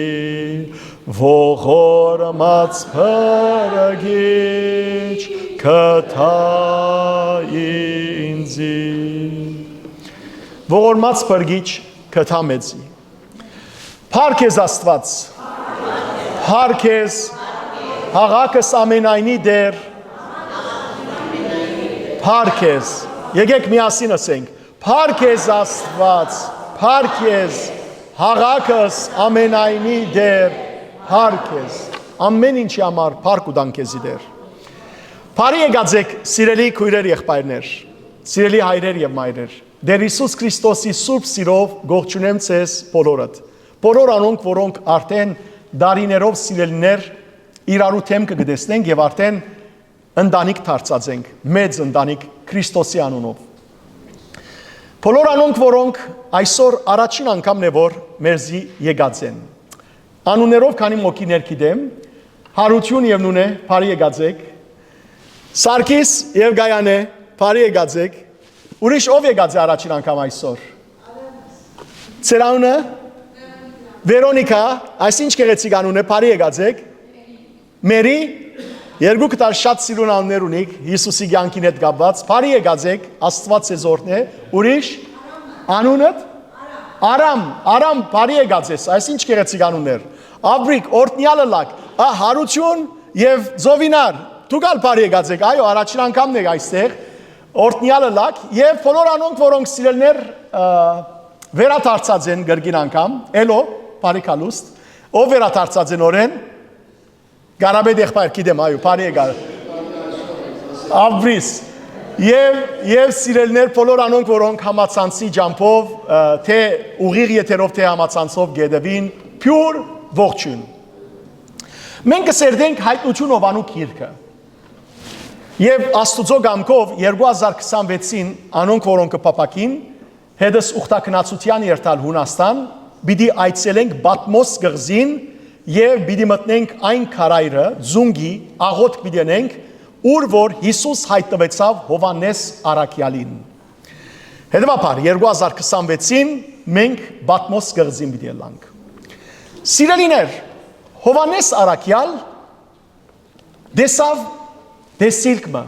ողորմած փրկիչ, գթա ինձի։ Ողորմած փրկիչ, գթա մեզի։ Փառք ես Աստուած, փառք ես հաղակս ամենայնի Տեր, փառք ես։ Եկեք միասին ասենք. «Փառք ես Աստուած, փառք ես հաղակս ամենայնի Տեր, փառք ես»։ Ամեն ինչի համար փառք ու տանք քեզի, Տեր։ Բարի եկած եք, սիրելի քոյրեր, եղբայրներ, սիրելի հայրեր եւ մայրեր։ Տեր Յիսուս Քրիստոսի սուրբ սիրով կողջունեմ ձեզ բոլորդ։ Բոլոր անոնք, որոնք արդեն դարիներով սիրելիներ իրարու դէմքը կը տեսնենք եւ արդեն ընտանիք դարձած ենք, մեծ ընտանիք Քրիստոսի անունով։ Բոլոր անոնք, որոնք այսօր առաջին անգամն է, որ մերզի եկած են։ Անուններով քանի մոկիներ գիտեմ, Հարություն եւ Նունե, բարի եկած եք։ Սարգիս եւ Գայանե, բարի եկած եք։ Ուրիշ ով եկած է առաջին անգամ այսօր։ Ձեր անունը։ Վերոնիկա, այս ինչ գեղեցիկ անուն է, բարի եկած եք։ Մերի, երկուք ալ շատ սիրուն անուններ ունիք, Յիսուսի կեանքին հետ կապված, բարի եկած եք, Աստուած ձեզ օրհնէ։ Ուրիշ, անունդ։ Արամ, Արամ, բարի եկած ես, այս ինչ գեղեցիկ անուններ։ Աբրիկ, օրհնեալ ըլաք, ա, Հարություն եւ Զովինար, դուք ալ բարի եկած եք, այո, առաջին անգամն եք այստեղ, օրհնեալ ըլաք, եւ բոլոր անոնք, որոնք սիրելիներ, ա, վերադարձած են կրկին անգամ, Էլո, բարի գալուստ, ով վերադարձած են, Օրեն, Կարապետ եղբայր, գիտեմ, այո, բարի եկար։ Աբրիս, եւ, եւ սիրելիներ, բոլոր անոնք, որոնք համացանցի ջամբով, ա, թէ ուղիղ եթերով, թէ համացանցով կ'ետեւին, բիւր ողջոյն։ Մենք կը սերտենք Հայտնություն Յովաննու գիրքը։ Եւ Աստուծոյ կամքով երկու հազար քսանվեցին անոնք, որոնք կը փափաքին հետս ուխտագնացութեան երթալ Յունաստան, պիտի այցելենք Պատմոս կղզին եւ պիտի մտնենք այն քարայրը, ձունկի, աղօթք պիտի ընենք, ուր որ Յիսուս յայտնուեցաւ Յովհաննէս Առաքեալին։ Հետեւաբար, երկու հազար քսանվեցին մենք Պատմոս կղզին պիտի ելանք։ Սիրելիներ, Յովհաննէս Առաքեալ տեսաւ տեսիլք մը,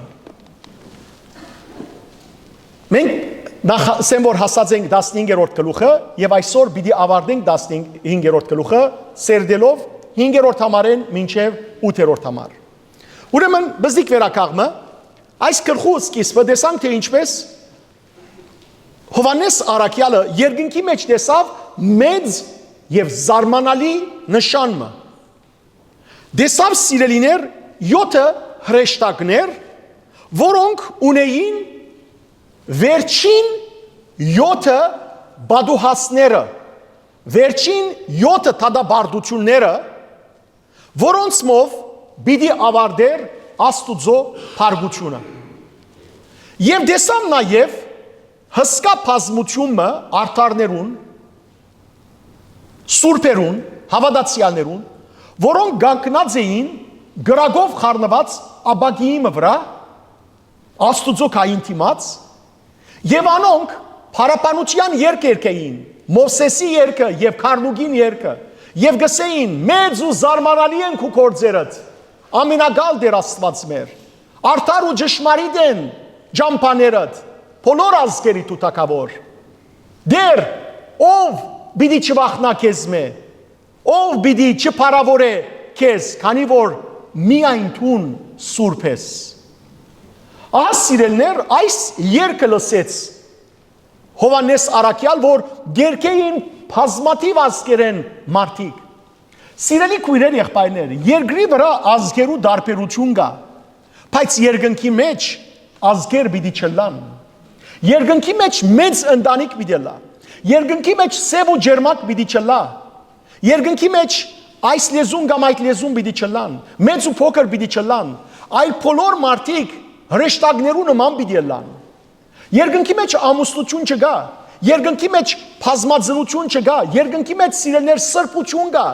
Մենք նախ ասեմ, որ հասած ենք տասնհինգերորդ գլուխը, եւ այսօր պիտի ավարտենք տասնհինգերորդ գլուխը, սերտելով հինգերորդ համարէն մինչեւ ութերորդ համար։ Ուրեմն, բզդիկ վերակաղմը, այս գլխու սկիզբը տեսանք, թե ինչպես Յովհաննէս Առաքեալը երկնքի մէջ տեսաւ մեծ եւ զարմանալի նշան մը։ Տեսաւ, սիրելիներ, յոթը հրեշտակներ, որոնք ունէին վերջին յոթը պատուհասները, վերջին յոթը դատապարտությունները, որոնցմով պիտի ավարտէր Աստուծոյ փառքութիւնը։ Եւ տեսաւ նաեւ հսկայ բազմութիւն մը արդարներուն, սուրբերուն, հաւատացեալներուն, որոնք կանգնած էին կրակով խառնուած ապակիի մը վրայ, Աստուծոյ գահին դիմաց, եւ անոնք փառաբանութեան երգ երգէին, Մովսէսի երգը եւ Քառնուկին երգը, եւ կ'ըսէին. «Մեծ ու զարմանալի են քու գործերդ, ամենակալ Տէր Աստուած մեր, արդար ու ճշմարիտ են ճամբաներդ, բոլոր ազգերիդ ու թագաւոր։ Տէր, ո՞վ պիտի չվախնայ քեզմէ, ո՞վ պիտի չփառաւորէ քեզ, քանի որ միայն դուն սուրբ ես»։ Ահա, սիրելիներ, այս երգը լսեց Յովհաննէս Առաքեալ, որ երգէին բազմաթիւ ազգերէն մարդիկ։ Սիրելի քոյրեր, եղբայրներ, երկրի վրայ ազգերու տարբերութիւն կայ, բայց երկնքի մէջ ազգեր պիտի չըլլան։ Երկնքի մէջ մեծ ընտանիք պիտի ըլլայ։ Երկնքի մէջ սեւ ու ճերմակ պիտի չըլլայ։ Երկնքի մէջ այս լեզուն կամ այդ լեզուն պիտի չըլլան, մեծ ու փոքր պիտի չըլլան, այլ բոլոր մարդիկ հրեշտակներու նման պիտի ըլլան։ Երկնքի մէջ ամուսնութիւն չկայ, երկնքի մէջ բազմազրուցուն չկայ, երկնքի մէջ, սիրելիներ, սրբութիւն կայ։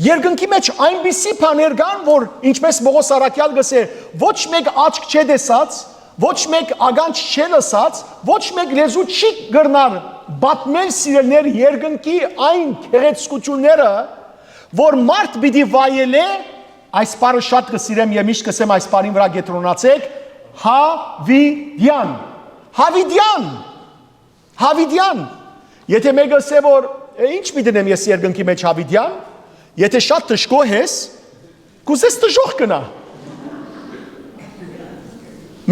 Երկնքի մէջ այնպիսի բաներ կան, որ, ինչպես Պողոս Առաքեալ կ'ըսէ, ոչ մէկ աչք չէ տեսած, ոչ մէկ ականջ չէ լսած, ոչ մէկ լեզու չի կրնար պատմել, սիրելիներ, երկնքի այն գեղեցկութիւնները, որ մարդ պիտի վայելէ, այս բառը շատ կը սիրեմ եւ միշտ կ'ըսեմ այս բառին վրայ կեդրոնացէք, Յաւիտեան։ Յաւիտեան։ Յաւիտեան։ Եթե մեկը ըսէ, որ «Է, ի՞նչ պիտի ընեմ ես երկնքի մէջ Յաւիտեան»։ Եթե շատ դժգոհ ես, կ'ուզես դժոխք գնա։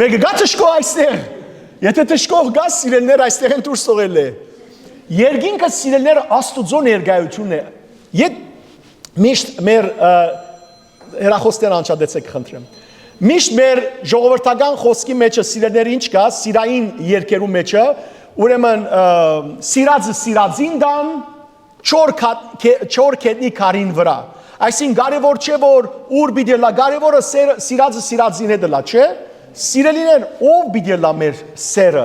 Մեկը կա՞ դժգոհ այստեղ։ Եթե դժգոհ կաս, սիրելիներ, այստեղ են դուրս թողել է։ Երկինքը, սիրելիներ, Աստուծոյ ներկայութիւնն է։ Եթ միշտ մեր, ը, հեռախոսներն անջատեցէք, խնդրեմ։ Միշտ մեր ժողովրդական խօսքի մէջը, սիրելիներ, ինչ կայ, սիրային երկերու մէջը, ուրեմն, ը, սիրածը սիրածին տան, չոր քա-, քե-, չոր գետնի քարին վրայ։ Այսինքն, կարեւոր չէ, որ ուր պիտի ըլլայ, կարեւորը սեր-, սիրածը սիրածին հետ ըլլայ, չէ՞։ Սիրելիներ, ո՞վ պիտի ըլլայ մեր սերը։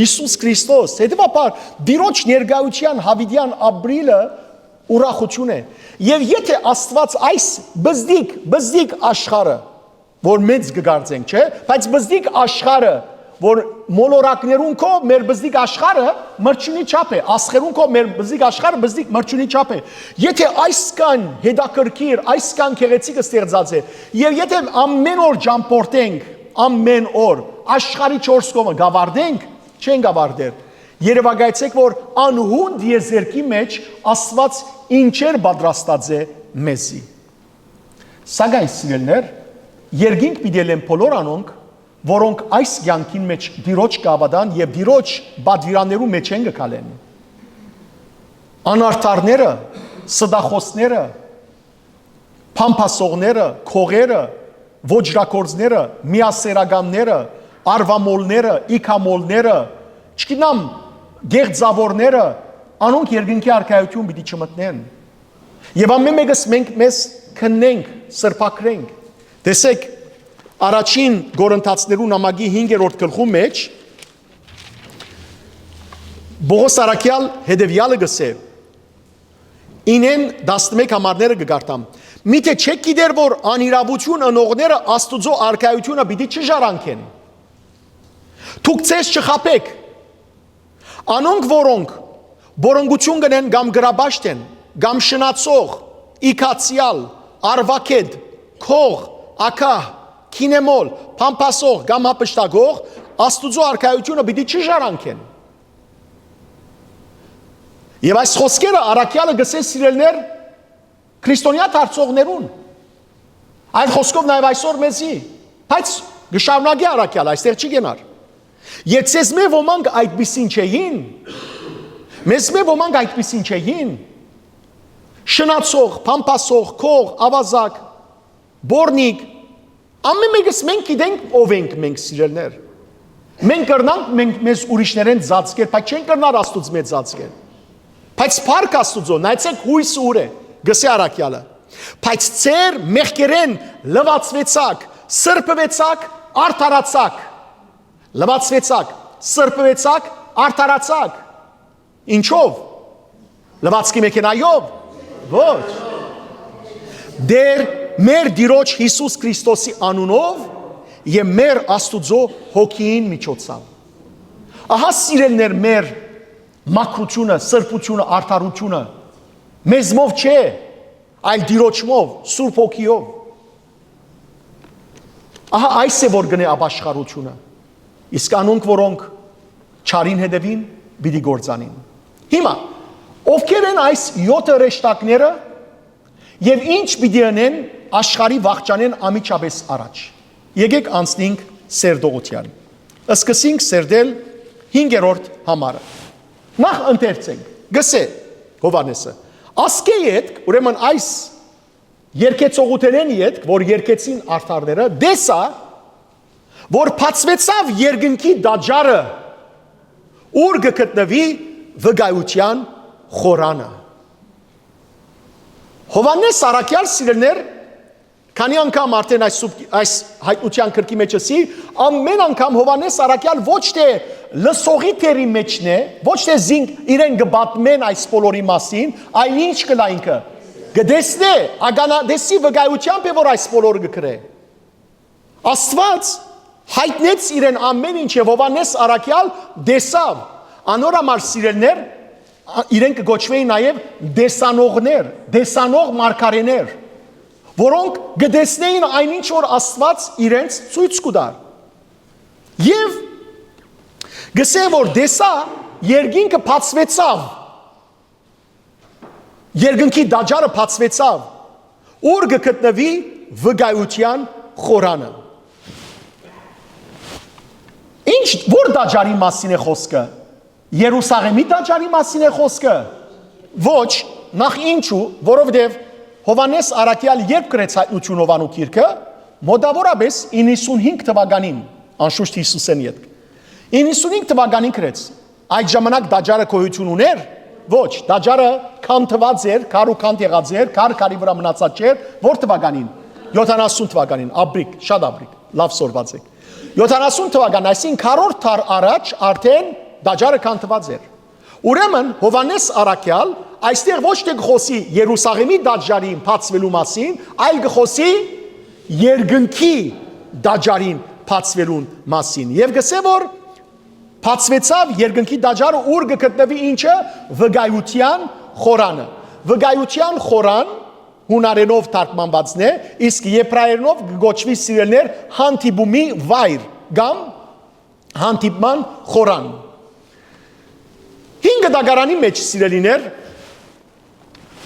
Յիսուս Քրիստոս։ Հետեւաբար, Տիրոջ ներկայութեան Յաւիտեան ապրիլը ուրախութիւն է։ Եւ եթէ Աստուած այս բզդիկ, բզդիկ աշխարհը, որ մեծ կը կարծենք, չէ՞, բայց բզդիկ աշխարհը, որ մոլորակներուն քով մեր բզդիկ աշխարհը մրջունի չափ է, աստղերուն քով մեր բզդիկ աշխարհը բզդիկ մրջունի չափ է, եթէ այսքան հետաքրքիր, այսքան գեղեցիկ ստեղծած է, եւ եթէ ամեն օր ճամփորդենք, ամեն օր աշխարհի չորս կողմը կ'ավարտենք, չենք ավարտեր։ Երեւակայեցէք, որ անհունդ եզերքի մէջ Աստուած ինչեր պատրաստած է մեզի։ Սակայն, սիրելիներ, երկինք պիտի ելեն բոլոր անոնք, որոնք այս կեանքին մէջ Տիրոջ կ'աւատան եւ Տիրոջ պատուիրաններու մէջ են կը գալեն։ Անարդարները, ստախոսները, փամփասողները, քողերը, ոճրագործները, միասերականները, արուամոլները, իգամոլները, չգիտեմ, գեղձաւորները, անոնք երկնքի արքայութիւն պիտի չմտնեն։ Եւ ամեն մեկս մենք մեզ քննենք, սրբագրենք։ Տեսեք, առաջին Կորինթացիներու նամակի հինգերորդ գլխու մէջ Պողոս Առաքեալ հետեւեալը կ'ըսէ, ինեն տասնմեկ համարները կը կարդամ. «Միթէ չէք գիտեր, որ անիրաւութիւն ընողները Աստուծոյ արքայութիւնը պիտի չժառանգեն։ Դուք ձեզ չխաբէք։ Անոնք, որոնք բորոնկութիւն կ'ընեն կամ կրաբաշտ են, կամ շնացող, իգացեալ, արուագէտ, քող, ագահ, գինեմոլ, փամփասող կամ յափշտակող, Աստուծոյ արքայութիւնը պիտի չժառանգեն։ Եւ այս խօսքերը առաքեալը կ'ըսէ, սիրելիներ, քրիստոնեայ դարձողներուն։ Այլ խօսքով, նաեւ այսօր մեզի, բայց կը շարունակէ առաքեալը, այստեղ չի կենար։ Եթէ ձեզմէ ոմանք այդպիսին չէին, մեզմէ ոմանք այդպիսին չէին, շնացող, փամփասող, քող, աւազակ, պոռնիկ, ամէն մէկս մենք գիտենք ով ենք մենք, սիրելիներ։ Մենք կրնանք մենք մեզ ուրիշներէն ծածկել, բայց չենք կրնար Աստուծմէ ծածկել։ Բայց փառք Աստուծոյ, նայեցէք յոյսը ուր է, կ'ըսէ առաքեալը։ Բայց ձեր մեղքերէն լուացուեցաք, սրբուեցաք, արդարացաք։ Լուացուեցաք, սրբուեցաք, արդարացաք։ Ինչո՞վ։ Լուացքի մեքենայո՞վ։ Ոչ։ Դեր մեր Տիրոջ Յիսուս Քրիստոսի անունով եւ մեր Աստուծոյ հոգիին միջոցով։ Ահա, սիրելիներ, մեր մաքրութիւնը, սրբութիւնը, արդարութիւնը մեզմով չէ, այլ Տիրոջմով, Սուրբ Հոգիով։ Ահա այս է, որ կ'ընէ ապաշխարութիւնը։ Իսկ անոնք, որոնք չարին հետեւին, պիտի կործանին։ Հիմա, ովքե՞ր են այս եօթը հրեշտակները եւ ի՞նչ պիտի ընեն աշխարհի վախճանէն անմիջապէս առաջ։ Եկէք անցնենք սերտողութեան։ Սկսենք սերտել հինգերորդ համարը։ Նախ ընթերցենք, կ'ըսէ Յովհաննէսը. «Ասկէ ետք, ուրեմն այս երկեցողութենէն ետք, որ երկեցին արդարները, տեսայ, որ բացուեցաւ երկնքի տաճարը, ուր կը գտնուի վկայութեան խորանը»։ Յովհաննէս առաքեալ, սիրելիներ, քանի՞ անգամ արդէն այս սուբ-, այս հայտնութեան գրքի մէջ ըսի, ամէն անգամ Յովհաննէս առաքեալ ոչ թէ լսողի դերի մէջն է, ոչ թէ զինք իրեն կը պատմեն այս բոլորի մասին, այլ ինչ կ'ըլլայ ինքը, կը տեսնէ, ականատեսի վկայութեամբ է, որ այս բոլորը կը գրէ։ Աստուած յայտնեց իրեն ամէն ինչ եւ Յովհաննէս առաքեալ տեսաւ։ Անոր համար, սիրելիներ, իրենք կը կոչուէին նաեւ տեսանողներ, տեսանող մարգարէներ, որոնք կը տեսնէին այն ինչ որ Աստուած իրենց ցոյց կու տար։ Եւ կ'ըսէ որ տեսայ, երկինքը բացուեցաւ, երկնքի տաճարը բացուեցաւ, ուր կը գտնուի վկայութեան խորանը։ Ինչ, որ տաճարի մասին է խոսքը։ Երուսաղէմի տաճարի մասին է խոսքը։ Ոչ, նախ ինչու, որովհետեւ Յովհաննէս առաքեալ երբ գրեց հայտնություն Յովանու գիրքը, մոտավորապես իննսունհինգ թվականին, անշուշտ Յիսուսէն ետք, իննսունհինգ թվականին գրեց։ Այդ ժամանակ տաճարը գոյություն ունե՞ր։ Ոչ, տաճարը քանդուած էր, քար ու քանդ եղած էր, քար քարի վրայ մնացած չէր։ Որ թվականին։ Յոթանասուն թվականին, աբրիկ, շատ աբրիկ, լաւ սորված եք։ Յոթանասուն թվական, այսինքն քառորդ դար առաջ արդէն տաճարը քանդուած էր։ Ուրեմն Յովհաննէս առաքեալ այստեղ ոչ թէ կը խօսի Երուսաղէմի տաճարին բացուելու մասին, այլ կը խօսի երկնքի տաճարին բացուելուն մասին։ Եւ կ'ըսէ որ բացուեցաւ երկնքի տաճարը, ուր կը գտնուի ինչը, վկայութեան խորանը։ Վկայութեան խորան հունարէնով թարգմանուածն է, իսկ եբրայերենով կը կոչուի, սիրելիներ, հանդիպումի վայր կամ հանդիպման խորան։ Հինգ դագարանի մեջ, սիրելիներ,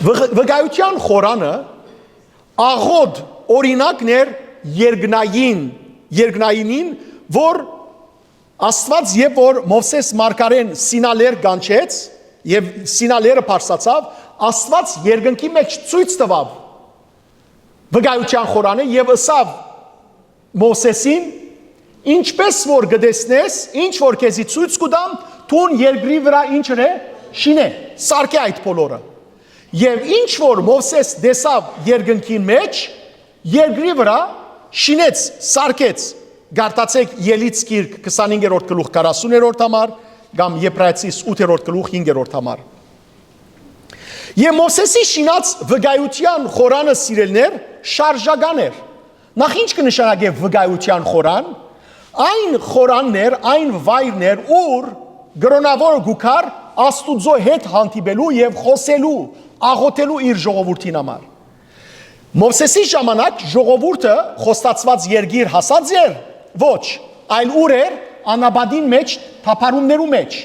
վղ-, վկայութեան խորանը աղոտ օրինակն էր երկնային, երկնայինին, որ Աստուած, երբ որ Մովսէս մարգարէն Սինա լեռ կանչեց եւ Սինա լեռը բարձրացաւ, Աստուած երկնքի մեջ ցոյց տուաւ վկայութեան խորանը եւ ըսաւ Մովսէսին. «Ինչպես որ կը տեսնես, ինչ որ քեզի ցոյց կու տամ, դուն երկրի վրայ ինչ ըրէ, շինէ, սարքէ այդ բոլորը»։ Եւ ինչ որ Մովսէս տեսաւ երկնքին մեջ, երկրի վրայ շինեց, սարքեց։ Կարդացէք Ելից գիրք, քսանհինգերորդ գլուխ, քառասուներորդ համար, կամ Եբրայեցիս ութերորդ գլուխ, հինգերորդ համար։ Եւ Մովսէսի շինած վկայութեան խորանը, սիրելիներ, շարժական էր։ Նախ, ինչ կը նշանակէ վկայութեան խորան։ Այն խորանն էր, այն վայրն էր, ուր կրօնաւորը կու գար Աստուծոյ հետ հանդիպելու եւ խօսելու, աղոթելու իր ժողովուրդին համար։ Մովսէսի ժամանակ ժողովուրդը խոստացուած երկիր հասած էր, ոչ, այլ ուր էր, անապատին մէջ, թափառումներու մէջ։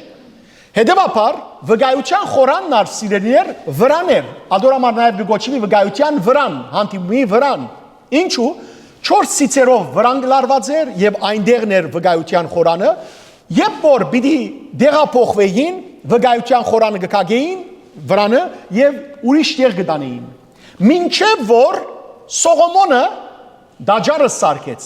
Հետեւաբար, վկայութեան խորանն ալ, սիրելիներ, վրան էր։ Ատոր համար նաեւ կը կոչուի վկայութեան վրան, հանդիպումի վրան։ Ինչու՞, չորս ցիցերով վրան կը լարուած էր եւ այնտեղն էր վկայութեան խորանը, երբ որ պիտի տեղափոխուէին, վկայութեան խորանը կը կագէին վրանը եւ ուրիշ տեղ կը տանէին։ Մինչեւ որ Սողոմոնը տաճարը սարքեց։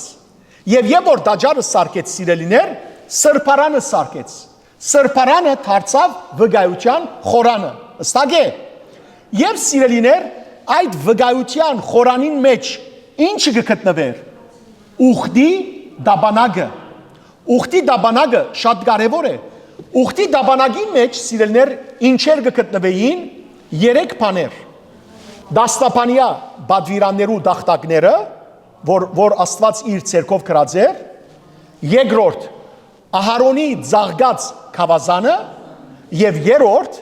Եւ երբ որ տաճարը սարքեց, սիրելիներ, սրբարանը սարքեց։ Սրբարանը դարձաւ վկայութեան խորանը։ Հստակ է։ Եւ, սիրելիներ, այդ վկայութեան խորանին մէջ ի՞նչը կը գտնուէր։ Ուխտի տապանակը։ Ուխտի տապանակը շատ կարեւոր է։ Ուխտի տապանակի մէջ, սիրելիներ, ի՞նչեր կը գտնուէին։ Երեք բաներ. դասնապանեայ պատուիրաններու տախտակները, որ, որ Աստուած իր ձեռքով գրած էր, երկրորդ՝ Ահարոնի ծաղկած գաւազանը, եւ երրորդ՝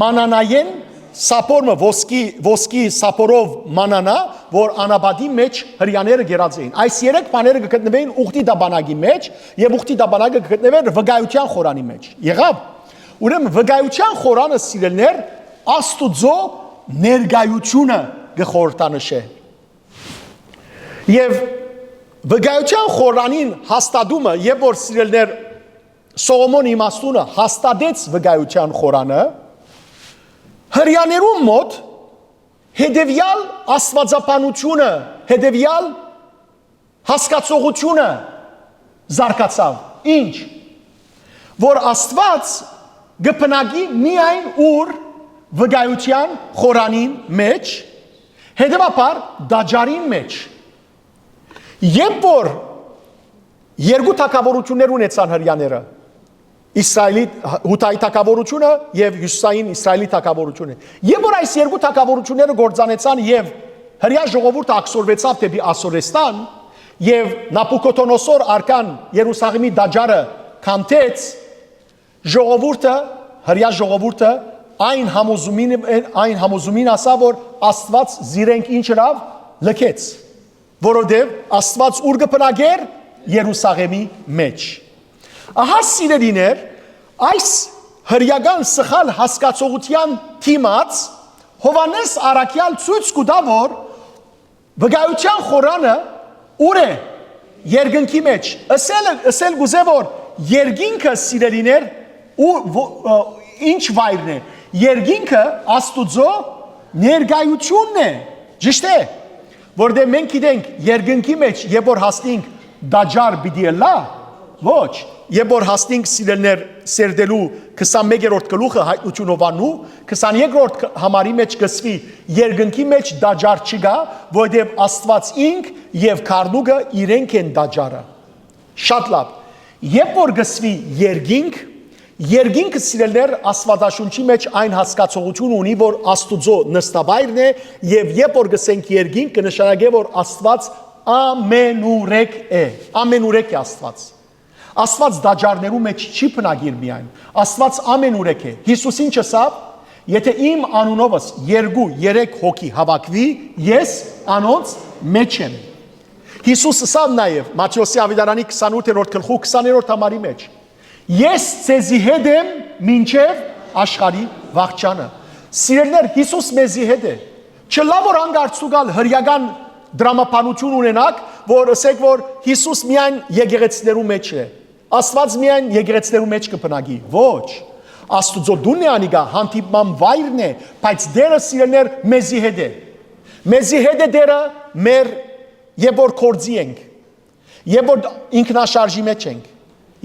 մանանայէն սափորը, ոսկի, ոսկի սափորով մանանայ, որ անապատի մէջ Հրեաները կերած էին։ Այս երեք բաները կը գտնուէին ուխտի տապանակի մէջ, եւ ուխտի տապանակը կը գտնուէր վկայութեան խորանի մէջ։ Եղա՞վ։ Ուրեմն վկայութեան խորանը, սիրելիներ, Աստուծոյ ներկայութիւնը կը խորհրդանշէ։ Եւ վկայութեան խորանին հաստատումը, երբ որ, սիրելիներ, Սողոմոն իմաստունը հաստատեց վկայութեան խորանը, Հրեաներուն մօտ հետեւեալ աստուածաբանութիւնը, հետեւեալ հասկացողութիւնը զարգացաւ։ Ի՞նչ։ Որ Աստուած կը բնակի միայն ուր վկայութեան խորանին մէջ, հետեւաբար տաճարին մէջ։ Երբ որ երկու թագաւորութիւններ ունեցան Հրեաները, Իսրայելի, Յուդայի թագաւորութիւնը եւ հիւսիսային Իսրայելի թագաւորութիւնը, երբ որ այս երկու թագաւորութիւնները գործանեցան եւ Հրեայ ժողովուրդը ակսորվեցաւ դէպի Ասորեստան եւ Նաբուքոդոնոսոր արքան Երուսաղեմի տաճարը քանդեց, ժողովուրդը, Հրեայ ժողովուրդը այն համոզումին, այն համոզումին ասաւ, որ Աստուած զիրենք ինչ ըրաւ, լքեց, որովհետեւ Աստուած ո՞ւր կը բնակէր, Երուսաղեմի մէջ։ Ահա, սիրելիներ, այս հրեական սխալ հասկացողութեան դիմաց Յովհաննէս Առաքեալ ցոյց կու տայ, որ վկայութեան խորանը ո՞ւր է, երկնքի մէջ։ Ըսել, ըսել կ'ուզէ, որ երկինքը, սիրելիներ, ու, ո-, ը, ինչ վայրն է։ Երկինքը Աստուծոյ ներկայութիւնն է։ Ճիշդ է, որտեղ մենք գիտենք, երկնքի մէջ, երբ որ հասնենք, տաճար պիտի ըլլա, ոչ, երբ որ հասնենք, սիրելիներ, Սերտելու քսանմեկերորդ գլուխը, Հայտնութիւն Յովհաննու, քսաներկրորդ համարի մէջ կ'ըսուի. «Երկնքի մէջ տաճար չկայ, որովհետեւ Աստուած ինք եւ գառնուկը իրենք են տաճարը»։ Շատ լաւ։ Երբ որ կ'ըսուի երկինք, երկինքը, սիրելիներ, Աստուածաշունչի մէջ այն հասկացողութիւնը ունի, որ Աստուծոյ նստավայրն է, եւ երբ որ կ'ըսենք երկինք, կը նշանակէ, որ Աստուած ամենուրեք է։ Ամենուրեք է Աստուած։ Աստուած տաճարներու մէջ չի բնակիր միայն։ Աստուած ամենուրեք է։ Յիսուս ինչ ըսաւ. «Եթէ իմ անունովս երկու, երեք հոգի հաւաքուի, ես անոնց մէջ եմ»։ Յիսուս ըսաւ նաեւ Մատթէոսի աւետարանի քսանութերորդ գլխու քսաներորդ համարի մէջ. «Ես ձեզի հետ եմ մինչեւ աշխարհի վախճանը»։ Սիրելիներ, Յիսուս մեզի հետ է։ Չլայ որ անկարծուկալ հրեական դրամաբանութիւն ունենաք, որ ըսեք, որ Յիսուս միայն եկեղեցիներու մէջ է, Աստուած միայն եկեղեցիներու մէջ կը բնակի։ Ոչ, Աստուծոյ տունն է անիկա, հանդիպման վայրն է, բայց Տէրը, սիրելիներ, մեզի հետ է։ Մեզի հետ է Տէրը մեր, երբ որ գործի ենք, երբ որ ինքնաշարժի մէջ ենք,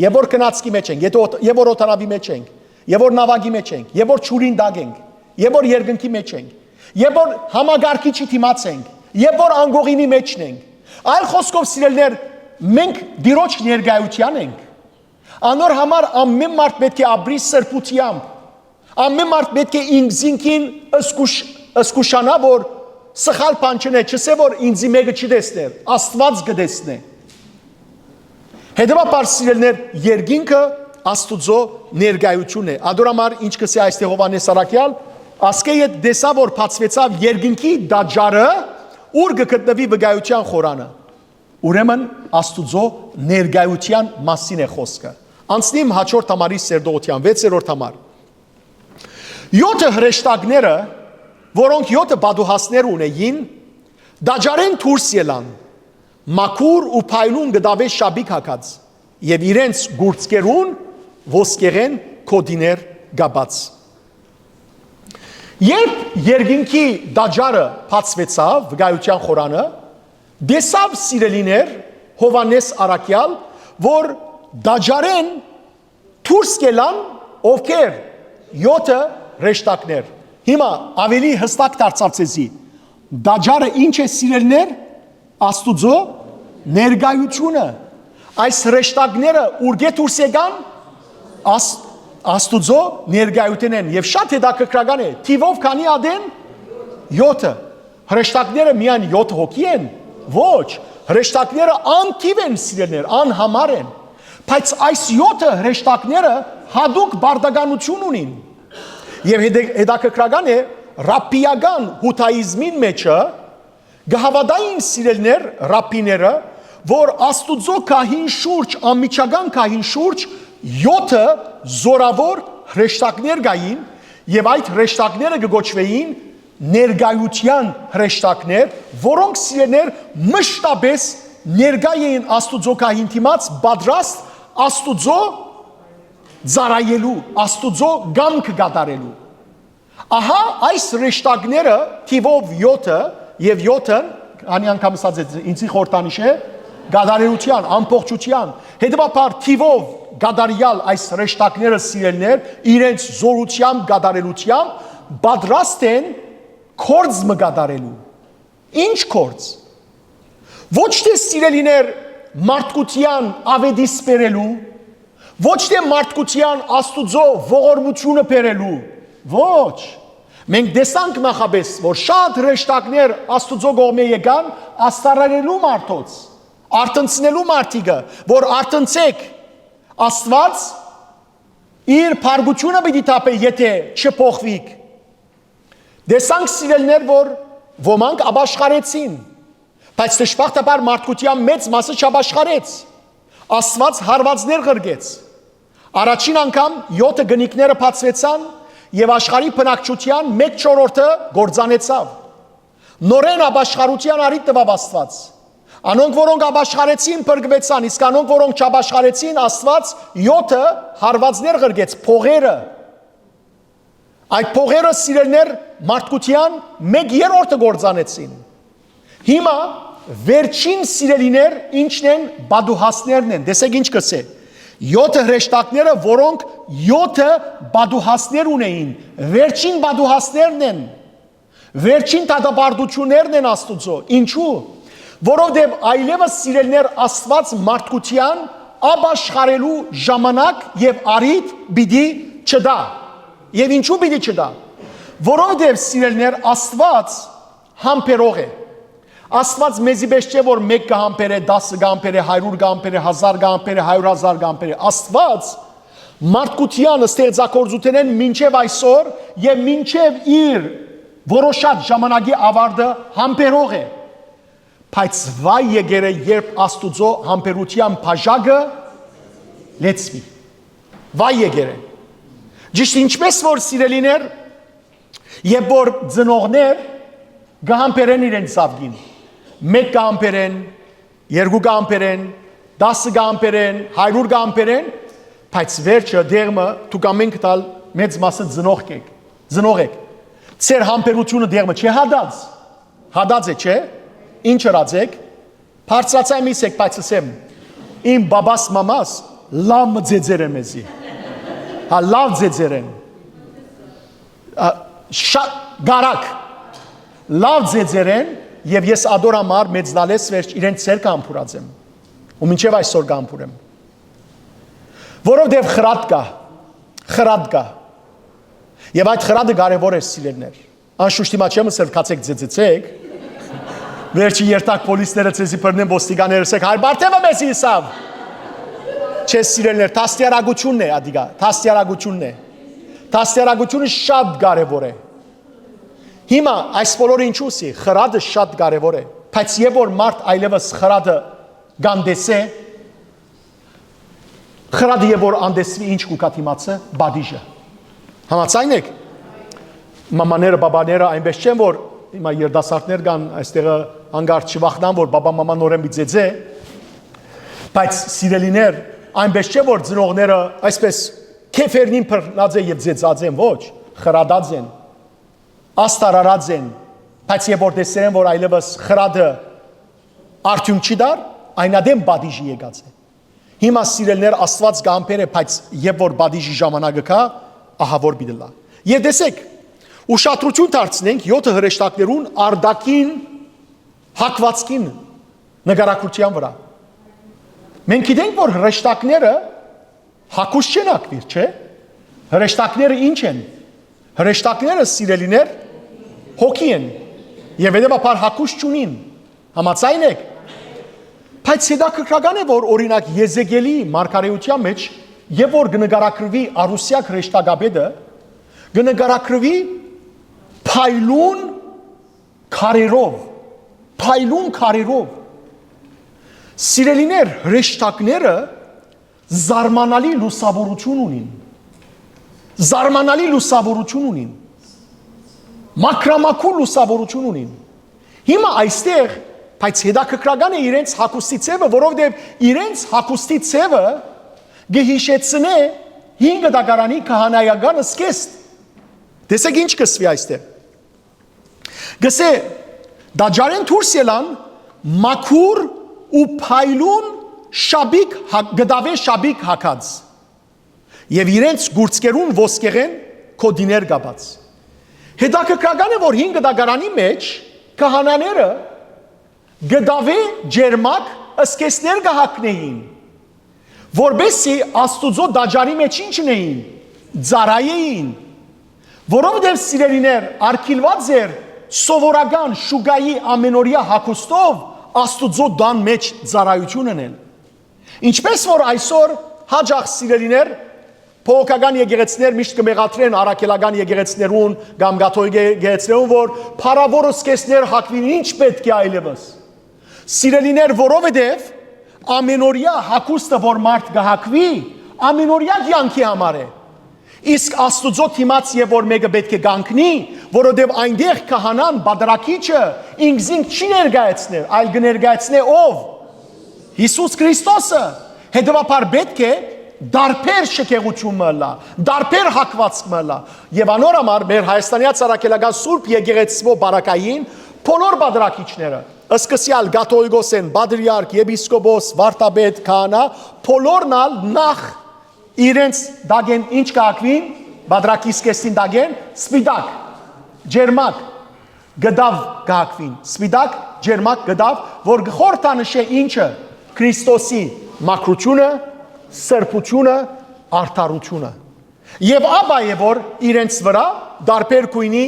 երբ որ գնացքի մէջ ենք, եթէ օդ-, երբ որ օդանաւի մէջ ենք, երբ որ նաւակի մէջ ենք, երբ որ ջուրին տակ ենք, երբ որ երկնքի մէջ ենք, երբ որ համակարգիչի դիմաց ենք, երբ որ անկողինի մէջն ենք։ Այլ խօսքով, սիրելիներ, մենք Տիրոջ ներկայութեան ենք։ Անոր համար ամէն մարդ պէտք է ապրի սրբութեամբ։ Ամէն մարդ պէտք է ինքզինքին զգուշ-, զգուշանայ, որ սխալ բան չընէ, չըսէ, որ ինծի մէկը չի տեսներ, Աստուած կը տեսնէ։ Հետեւաբար, սիրելիներ, երկինքը Աստուծոյ ներկայութիւնն է։ Ատոր համար ինչ կ'ըսէ այստեղ Յովհաննէս Առաքեալ, ասկէ ետք տեսայ, որ բացուեցաւ երկնքի տաճարը, ուր կը գտնուի վկայութեան խորանը։ Ուրեմն Աստուծոյ ներկայութեան մասին է խօսքը։ Անցնիմ հաջորդ համարի, սերտողութեան վեցերորդ համար։ Եօթը հրեշտակները, որոնք եօթը պատուհասներ ունէին, տաճարէն դուրս ելան, մաքուր ու փայլուն կտաւէ շապիկ հագած, եւ իրենց գուրծքերուն ոսկեղէն գօտիներ կապած։ Երբ երկինքի տաճարը բացուեցաւ, վկայութեան խորանը, տեսաւ, սիրելիներ, Յովհաննէս առաքեալ, որ տաճարէն դուրս կ'ելան ովքեր, եօթը հրեշտակներ։ Հիմա ավելի յստակ դարձաւ ձեզի։ Տաճարը ի՞նչ է, սիրելիներ, Աստուծոյ ներկայությունը։ Այս հրեշտակները ուրկէ դուրս եկան, Աս-, Աստուծոյ ներկայութենէն։ Եւ շատ հետաքրքրական է, թիւով քանի ատեն, եօթը։ Հրեշտակները միայն եօթ հոգի են։ Ոչ, հրեշտակները անթիւ են, սիրելիներ, անհամար են։ Բայց այս եօթը հրեշտակները հատուկ պարտականութիւն ունին։ Եւ հետե-, հետաքրքրական է, ռաբբիական յուդայիզմին մեջը կը հաւատային, սիրելիներ, ռաբբիները, որ Աստուծոյ գահին շուրջ, անմիջական գահին շուրջ եօթը զօրաւոր հրեշտակներ կային, եւ այդ հրեշտակները կը կոչուէին ներկայութեան հրեշտակներ, որոնք, սիրելիներ, մշտապէս ներկայ էին Աստուծոյ գահին դիմաց, պատրաստ Աստուծոյ ծառայելու, Աստուծոյ կամքը կատարելու։ Ահա այս հրեշտակները, թիւով եօթը, եւ եօթն, անի անգամ ըսած է, ինձի խորհրդանիշ է կատարելութեան, ամբողջութեան։ Հետեւաբար, թիւով կատարեալ այս հրեշտակները, սիրելիներ, իրենց զօրութեամբ, կատարելութեամբ պատրաստ են գործ մը կատարելու։ Ի՞նչ գործ։ Ոչ թէ, սիրելիներ, մարդկութեան աւետիս բերելու, ոչ թէ մարդկութեան Աստուծոյ ողորմութիւնը բերելու, ոչ։ Մենք տեսանք նախապէս, որ շատ հրեշտակներ Աստուծոյ կողմէ եկան, աստարարելու մարդոց, արթնցնելու մարդիկը, որ արթնցէք, Աստուած իր փառքութիւնը պիտի թափէ, եթէ չփոխուիք։ Տեսանք, սիրելիներ, որ ոմանք ապաշխարեցին, բայց դժբախտաբար մարդկութեան մեծ մասը չապաշխարեց։ Աստուած հարուածներ ղրկեց։ Առաջին անգամ եօթը կնիքները բացուեցան, եւ աշխարհի բնակչութեան մէկ չորրորդը կործանեցաւ։ Նորէն ապաշխարութեան առիթ տուաւ Աստուած։ Անոնք, որոնք ապաշխարեցին, փրկուեցան, իսկ անոնք, որոնք չապաշխարեցին, Աստուած եօթը հարուածներ ղրկեց, փողերը։ Այդ փողերը, սիրելիներ, մարդկութեան մէկ երրորդը կործանեցին։ Հիմա վերջին, սիրելիներ, ի՞նչն են, պատուհասներն են։ Տեսեք, ի՞նչ կ'ըսէ. եօթը հրեշտակները, որոնք եօթը պատուհասներ ունէին, վերջին պատուհասներն են, վերջին դատապարտություններն են Աստուծոյ։ Ինչու՞։ Որովհետեւ այլեւս, սիրելիներ, Աստուած մարդկութեան ապաշխարելու ժամանակ եւ առիթ պիտի չտայ։ Եւ ինչու՞ պիտի չտայ։ Որովհետեւ, սիրելիներ, Աստուած համբերող է։ Աստուած մեզի պէս չէ, որ մէկ կը համբերէ, դասը կը համբերէ, հարիւր կը համբերէ, հազար կը համբերէ, հարիւր հազար կը համբերէ։ Աստուած մարդկութեան ստեղծագործութենէն մինչեւ այսօր եւ մինչեւ իր որոշած ժամանակի աւարտը համբերող է։ Բայց վայ եկերե, երբ Աստուծոյ համբերութեան բաժակը լեցուի։ Վայ եկերե։ Ճիշդ ինչպէս որ, սիրելիներ, երբ որ ծնողներ կը համբերեն իրենց զաւկին, մէկ կը համբերեն, երկու կը համբերեն, դասը կը համբերեն, հարիւր կը համբերեն, բայց վերջը, դեղմը, դուք ամէնքդ ալ մեծ մասը ծնող եք, ծնող եք։ Ձեր համբերութիւնը դեղմը չէ՞ հատած։ Հատած է, չէ՞։ Ինչ ըրած եք։ Բարձրացայ միս եք, բայց ըսեմ, իմ բաբաս մամաս լաւ մը ծեծեր է մեզի։ Հա, լաւ ծեծեր են։ Ա, շա-, գարակ, լաւ ծեծեր են, եւ ես ատոր համար մեծնալէս վերջ իրենց ձեռքը համբուրած եմ, ու մինչեւ այսօր կհամբուրեմ, որովհետեւ խրատ կայ, խրատ կայ, եւ այդ խրատը կարեւոր է, սիրելիներ։ Անշուշտ հիմա չեմ ըսել, «Գացեք, ծեծեցեք»։ Վերջի երթակ պոլիսները ձեզի բռնեն, ոստիկանները, ըսեք, «Հայր Բարթևը մեզի ըսաւ»։ Չէ, սիրելիներ, դաստիարակությունն է ադիկա, դաստիարակությունն է։ Դաստիարակությունը շատ կարեւոր է։ Հիմա այս բոլորը ինչու՞ սի, խրատը շատ կարեւոր է, բայց երբ որ մարդ այլեւս խրատը կ'անտեսէ, խրատը եւ որ անտեսուի, ինչ կու գայ դիմացը, պատիժը։ Համաձայն եք։ Մամաները, բաբաները այնպես չեն, որ հիմա երիտասարդներ կան այստեղը, հանկարծ չվախնան, որ բաբա-մամա նորէն պիտի ծեծէ, բայց սիրելիներ, այնպես չէ, որ ծնողները այսպես քեֆերնին բռնած է եւ ծեծած են, ոչ, խրատած են, աստարարած են, բայց եւ որ տեսել են, որ այլեւս խրատը արդիւնք չի տար, այն ատեն պատիժը եկած է։ Հիմա, սիրելիներ, Աստուած կ'ամբերէ, բայց երբ որ պատիժի ժամանակը գայ, ահա որ պիտի լա։ Եւ տեսեք, ուշադրութիւն դարձնենք յոթը հրեշտակներուն արտաքին հակվածքին նկարագրութեան վրայ։ Մենք գիտենք, որ հրեշտակները հագուստ չեն հագուիր, չէ՞։ Հրեշտակները ի՞նչ են։ Հրեշտակները, սիրելիներ, հոգի են եւ հետեւաբար հագուստ չունին։ Համաձայն եք։ Բայց հետաքրքրական է, որ, օրինակ, Եզեկիելի մարգարէութեան մէջ, երբ որ կը նկարագրուի Արուսեակ հրեշտակապետը, կը նկարագրուի փայլուն քարերով, փայլուն քարերով։ Սիրելիներ, հրեշտակները զարմանալի լուսաւորութիւն ունին։ Զարմանալի լուսաւորութիւն ունին։ Մաքրամաքուր լուսաւորութիւն ունին։ Հիմա այստեղ, բայց հետաքրքրական է իրենց հագուստի ձևը, որովհետեւ իրենց հագուստի ձևը կը յիշեցնէ հին կտակարանի քահանայական զգեստ։ Տեսեք, ինչ կսուի այստեղ։ Գսէ, տաճարէն դուրս ելան մաքուր ու փայլուն շապիկ հա-, կտաւէ շապիկ հագած եւ իրենց կուրծքերուն ոսկեղէն քոդիներ կապած։ Հետաքրքրական է, որ հին կտակարանի մէջ քահանաները կտաւէ ջերմակ զգեստներ կը հագնէին, որպեսզի Աստուծոյ տաճարի մէջ ինչ ընէին, ծառայէին, որովհետեւ, սիրելիներ, արգիլուած էր սովորական շուկայի ամենօրեայ հագուստով Աստուծոյ տան մէջ ծառայութիւն ընել։ Ինչպէս որ այսօր յաճախ, սիրելիներ, բողոքական եկեղեցիներ միշտ կը մեղադրեն առաքելական եկեղեցիներուն կամ կաթողիկ եկեղեցիներուն, որ փառաւոր զգեստներ հագուին, ինչ պէտք է այլեւս։ Սիրելիներ, որովհետեւ ամենօրեայ հագուստը, որ մարդ կը հագուի, ամենօրեայ կեանքի համար է։ Իսկ Աստուծոյ դիմաց երբ որ մէկը պէտք է կանգնի, որովհետեւ այնտեղ քահանան, բادرակիչը, ինքզինք չի ներկայացներ, այլ կը ներկայացնէ ով։ Յիսուս Քրիստոսը, հետեւաբար պէտք է դարբեր շքեղութիւն մը ըլլայ, դարբեր հագուածք մը ըլլայ։ Եւ անոր համար մեր Հայաստանեայ Առաքելական Սուրբ Եկեղեցւոյ պարագային բոլոր բادرակիչները, սկսեալ կաթողիկոսէն, պատրիարք, եպիսկոպոս, վարդապետ, քահանա, բոլորն ալ նախ իրենց տակէն ինչ կը հագուին, բادرակի զգեստին տակէն, սպիտակ, ջերմակ, կտաւ կը հագուին, սպիտակ, ջերմակ կտաւ, որ կը խորհրդանշէ ինչը, Քրիստոսի մաքրութիւնը, սրբութիւնը, արդարութիւնը։ Եւ ապա է, որ իրենց վրայ դարբեր գոյնի,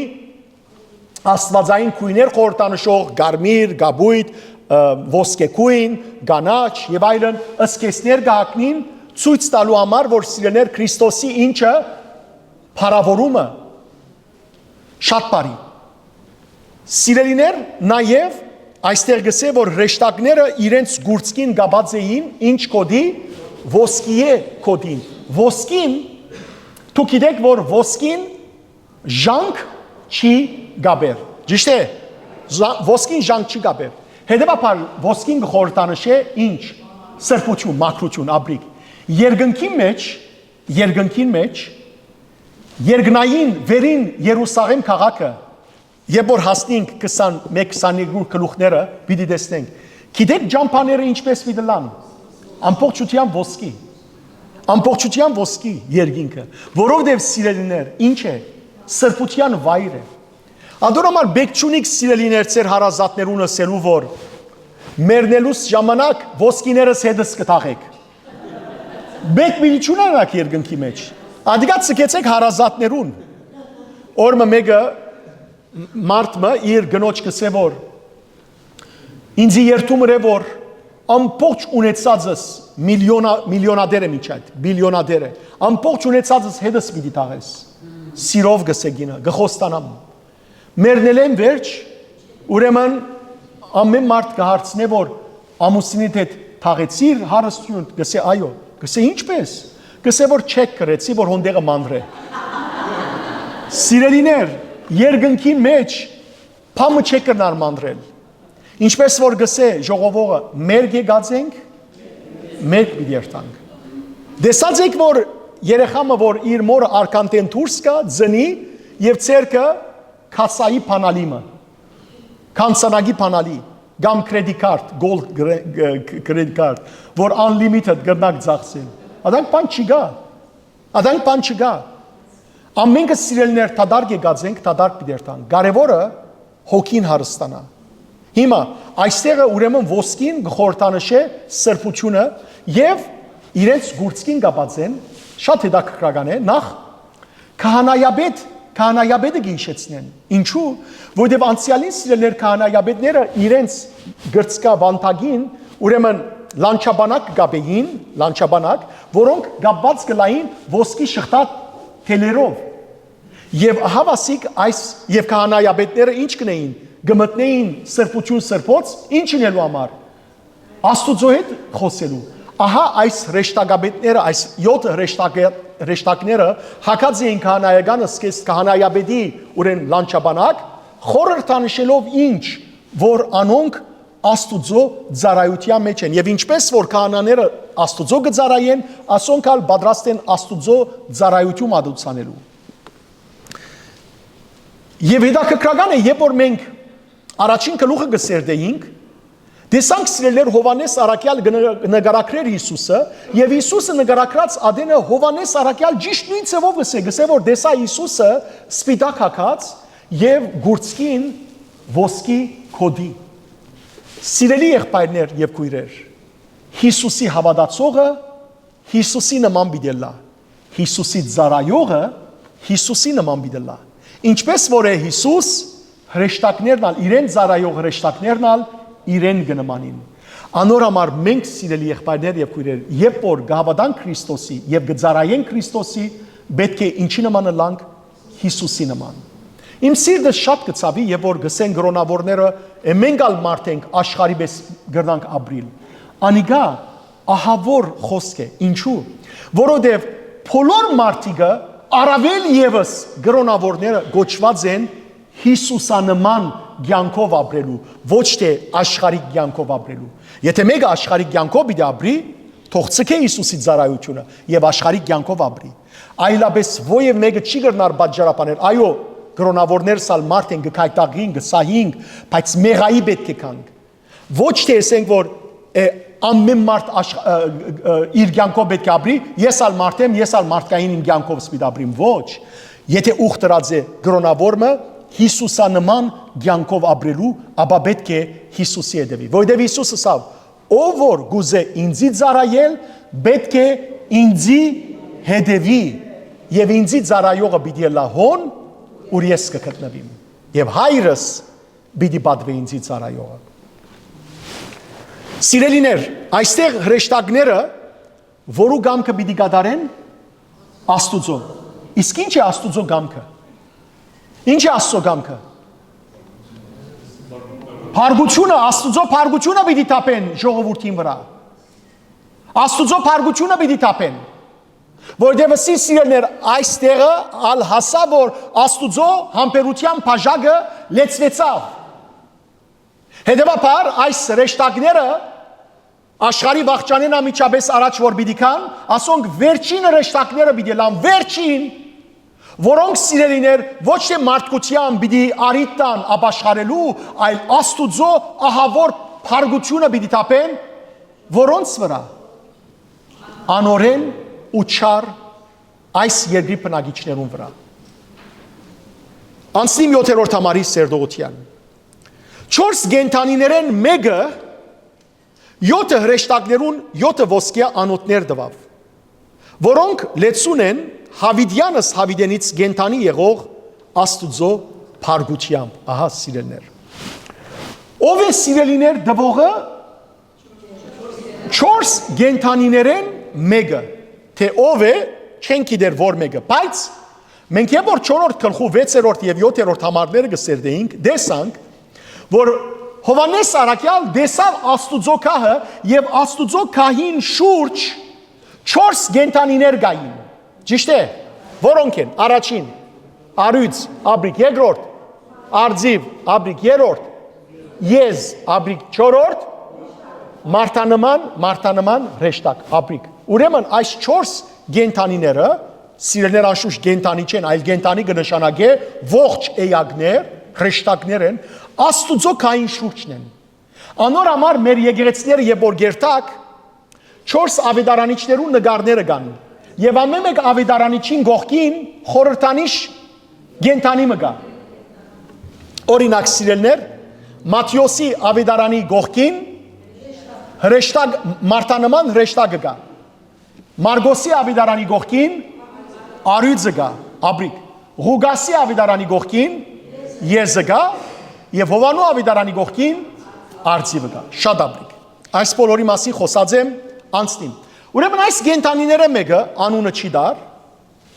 աստուածային գոյներ խորհրդանշող, կարմիր, կապոյտ, ը, ոսկեգոյն, կանաչ եւ այլն, զգեստներ կը հագնին, ցոյց տալու համար, որ, սիրելիներ, Քրիստոսի ինչը, փառաւորումը, շատ բարի։ Սիրելիներ, նաեւ այստեղ գսէ, որ հրեշտակները իրենց կուրծքին կապած էին ինչ կոդի, ոսկիե կոդին։ Ոսկին, դուք գիտեք, որ ոսկին ժանկ չի կապեր։ Ճիշտ է, զա-, ոսկին ժանկ չի կապեր։ Հետեւաբար ոսկին կը խորհրդանշէ ինչ, սրբութիւն, մաքրութիւն, ապրիկ։ Երկնքի մեջ, երկնքին մեջ, երկնային վերին Երուսաղեմ քաղաքը, երբ որ հասնենք քսանմէկ քսաներկու գլուխները, պիտի տեսնենք։ Գիտեք ճամբաները ինչպես պիտի լան։ Ամբողջութեան ոսկի։ Ամբողջութեան ոսկի երկինքը, որովհետեւ, սիրելիներ, ինչ է, սրբութեան վայր է։ Ադոր համար բեք չունիք, սիրելիներ, ձեր հարազատներուն ըսելու, որ մեռնելուս ժամանակ ոսկիներս հետս կը թաղեք։ Բեք պիտի չունենաք երկնքի մեջ։ Ադիկա ցկեցեք հարազատներուն։ Օրը մը մէկը, մարդ մը իր կնոջ կսէ, որ ինձի երդում ըրէ, որ ամբողջ ունեցածս, միլիոնա-, միլիոնատեր է, միջայդ, միլիոնատեր է, ամբողջ ունեցածս հետս պիտի թաղես։ Սիրով, կսէ կինը, կը խոստանամ։ Մեռնելէն վերջ, ուրեմն, ամէն մարդ կը հարցնէ, որ ամուսինիդ հետ թաղեցիր հարստութիւնդ, կ'ըսէ, այո, կ'ըսէ, ինչպէս, կ'ըսէ, որ չեք կրեցի, որ հոն տեղը մանրէ։ Սիրելիներ, երկնքին մէջ բան մը չեք կրնար մանրել։ Ինչպէս որ կ'ըսէ ժողովողը, մերկ եկած ենք, մերկ պիտի երթանք։ Տեսած եք, որ երեխայ մը, որ իր մօրը արքանտէն դուրս կայ, ծնի եւ ձեռքը քասայի բանալի մը, քանցանակի բանալի, կամ credit card, gold credit card, որ unlimited կրնակ ծախսել։ Ադանք բան չի գա։ Ադանք բան չի գա։ Ամենքը, սիրելիներ, դատարկ եկած ենք, դատարկ պիտի երթանք։ Կարևորը հոգին հարստանայ։ Հիմա այստեղը ուրեմն ոսկին կը խորհրդանշէ սրբութիւնը եւ իրենց գուրցքին կապած են, շատ հետաքրքրական է, նախ քահանայապետ, քահանայապետը կը յիշեցնեն։ Ինչու՞, որովհետեւ անցեալին, սիրելիներ, քահանայապետները իրենց կրծքին վանդակին, ուրեմն լանջաբանակ կապէին, լանջաբանակ, որոնք կապուած կ'ըլային ոսկի շղթայ թելերով։ Եւ ահա ասիկ այս, եւ քահանայապետները ինչ կ'ընէին, կը մտնէին սրբութիւն սրբոց, ինչ ընելու համար, Աստուծոյ հետ խօսելու։ Ահա այս հրեշտակապետները, այս եօթ հրեշտակը-, հրեշտակները հագած էին քահանայական սկեզ-, քահանայապետի ուրեն լանջաբանակ, խորհրդանշելով ինչ, որ անոնք Աստուծոյ ծառայութեան մէջ են։ Եւ ինչպէս որ քահանաները Աստուծոյ կը ծառայեն, ասոնք ալ պատրաստ են Աստուծոյ ծառայութիւն մատուցանելու։ Եւ հետաքրքրական է, երբ որ մենք առաջին գլուխը կը սերտէինք, տեսանք, սիրելիներ, Յովհաննէս առաքեալ կը նկարագրէր Յիսուսը, եւ Յիսուսը նկարագրած ատենը Յովհաննէս առաքեալ ճիշտ նոյն ձեւով կ'ըսէ, կ'ըսէ, որ տեսայ Յիսուսը սպիտակ հագած եւ գուրցքին ոսկի գօտի։ Սիրելի եղբայրներ եւ քոյրեր, Յիսուսի հաւատացողը Յիսուսի նման պիտի ըլլայ։ Յիսուսի ծառայողը Յիսուսի նման պիտի ըլլայ։ Ինչպէս որ է Յիսուս, հրեշտակներն ալ, իրեն ծառայող հրեշտակներն ալ իրեն կը նմանին։ Անոր համար մենք, սիրելի եղբայրներ եւ քոյրեր, երբ որ կը հաւատանք Քրիստոսի եւ կը ծառայենք Քրիստոսի, պէտք է ինչի նման ըլլանք, Յիսուսի նման։ Իմ սիրտը շատ կը ցաւի, երբ որ կ'ըսեն կրոնաւորները, «Է, մենք ալ մարդ ենք, աշխարհի պէս կրնանք ապրիլ»։ Անիկա ահաւոր խօսք է։ Ինչու՞։ Որովհետեւ բոլոր մարդիկը, առաւել եւս կրոնաւորները, կոչուած են Յիսուսանման կեանքով ապրելու, ոչ թէ աշխարհիկ կեանքով ապրելու։ Եթէ մէկը աշխարհիկ կեանքով պիտի ապրի, թող ձգէ Յիսուսի ծառայութիւնը եւ աշխարհիկ կեանքով ապրի։ Այլապէս ոեւ մէկը չի կրնար պատճառաբանել։ Այո, կրոնաւորներս ալ մարդ են, կը քայթակին, կը սահին, բայց մեղայի պէտք է գանք։ Ոչ թէ ըսենք, որ, է, ամեն մարդ աշխ-, ը, ը, իր կեանքով պէտք է ապրի, ես ալ մարդ եմ, ես ալ մարդկային իմ կեանքովս պիտի ապրիմ։ Ոչ։ Եթէ ուխ դրած է կրոնաւոր մը, Յիսուսանման կեանքով ապրելու, ապա պէտք է Յիսուսի հետեւի։ Որովհետեւ Յիսուս ըսաւ, «Ով որ կ'ուզէ ինծի ծառայել, պէտք է ինծի հետեւի, եւ ինծի ծառայողը պիտի ըլլայ հոն, ուր ես կը գտնուիմ, եւ Հայրս պիտի պատուէ ինծի ծառայողը»։ Սիրելիներ, այստեղ հրեշտակները որու կամքը պիտի կատարեն, Աստուծոյ։ Իսկ ի՞նչ է Աստուծոյ կամքը։ Ի՞նչ է Աստուծոյ կամքը։ Փառքութիւնը, Աստուծոյ փառքութիւնը պիտի թափեն ժողովուրդին վրայ։ Աստուծոյ փառքութիւնը պիտի թափեն։ Որովհետեւ, սի սիրելիներ, այս տեղը ալ հասաւ, որ Աստուծոյ համբերութեան բաժակը լեցուեցաւ։ Հետեւաբար, այս հրեշտակները աշխարհի վախճանին անմիջապէս առաջ որ պիտի գան, ասոնք վերջին հրեշտակները պիտի ըլլան, վերջին, որոնք, սիրելիներ, ոչ թէ մարդկութեան պիտի առիթ տան ապաշխարելու, այլ Աստուծոյ ահաւոր փառքութիւնը պիտի թափեն, որոնց վրայ, անօրէն ու չար այս երկրի բնակիչներուն վրայ։ Անցնիմ յոթերորդ համարի սերտողութեան։ Չորս կենդանիներէն մէկը, յոթը հրեշտակներուն յոթը ոսկեայ անոթներ տուաւ, որոնք լեցուն են յաւիտեանս յաւիտենից կենդանի եղող Աստուծոյ փառքութեամբ։ Ահա, սիրելիներ։ Ո՞վ է, սիրելիներ, տուողը չորս կենդանիներէն մէկը, թէ ով է, չեն գիտեր որ մէկը, բայց մենք երբ որ չորրորդ գլխու վեցերորդ եւ յոթերորդ համարները կը սերտէինք, տեսանք, որ Յովհաննէս առաքեալ տեսաւ Աստուծոյ գահը, եւ Աստուծոյ գահին շուրջ չորս կենդանիներ կային։ Ճիշդ է։ Որոնք են, առաջին, առոյծ, աբրիկ, երկրորդ, արծիւ, աբրիկ, երրորդ, եզ, աբրիկ, չորրորդ, մարդանման, մարդանման, հրեշտակ, աբրիկ։ Ուրեմն այս չորս կենդանիները, սիրելիներ, անշուշտ կենդանի չեն, այլ կենդանի կը նշանակէ ողջ էակներ, հրեշտակներ են, Աստուծոյ գահին շուրջն են։ Անոր համար մեր եկեղեցիները, երբ որ կերթաք, չորս աւետարանիչներուն նկարները կան, եւ ամէն մէկ աւետարանիչին կողքին խորհրդանիշ կենդանի մը կայ։ Օրինակ, սիրելիներ, Մատթէոսի աւետարանի կողքին հրեշտակ, մարդանման հրեշտակը կայ։ Մարկոսի աւետարանի կողքին առոյծը կայ, աբրիկ։ Ղուկասի աւետարանի կողքին եզը կայ, եւ Յովհաննու աւետարանի կողքին արծիվը կայ։ Շատ աբրիկ։ Այս բոլորի մասին խօսած եմ, անցնիմ։ Ուրեմն այս կենդանիները մէկը անունը չի տար,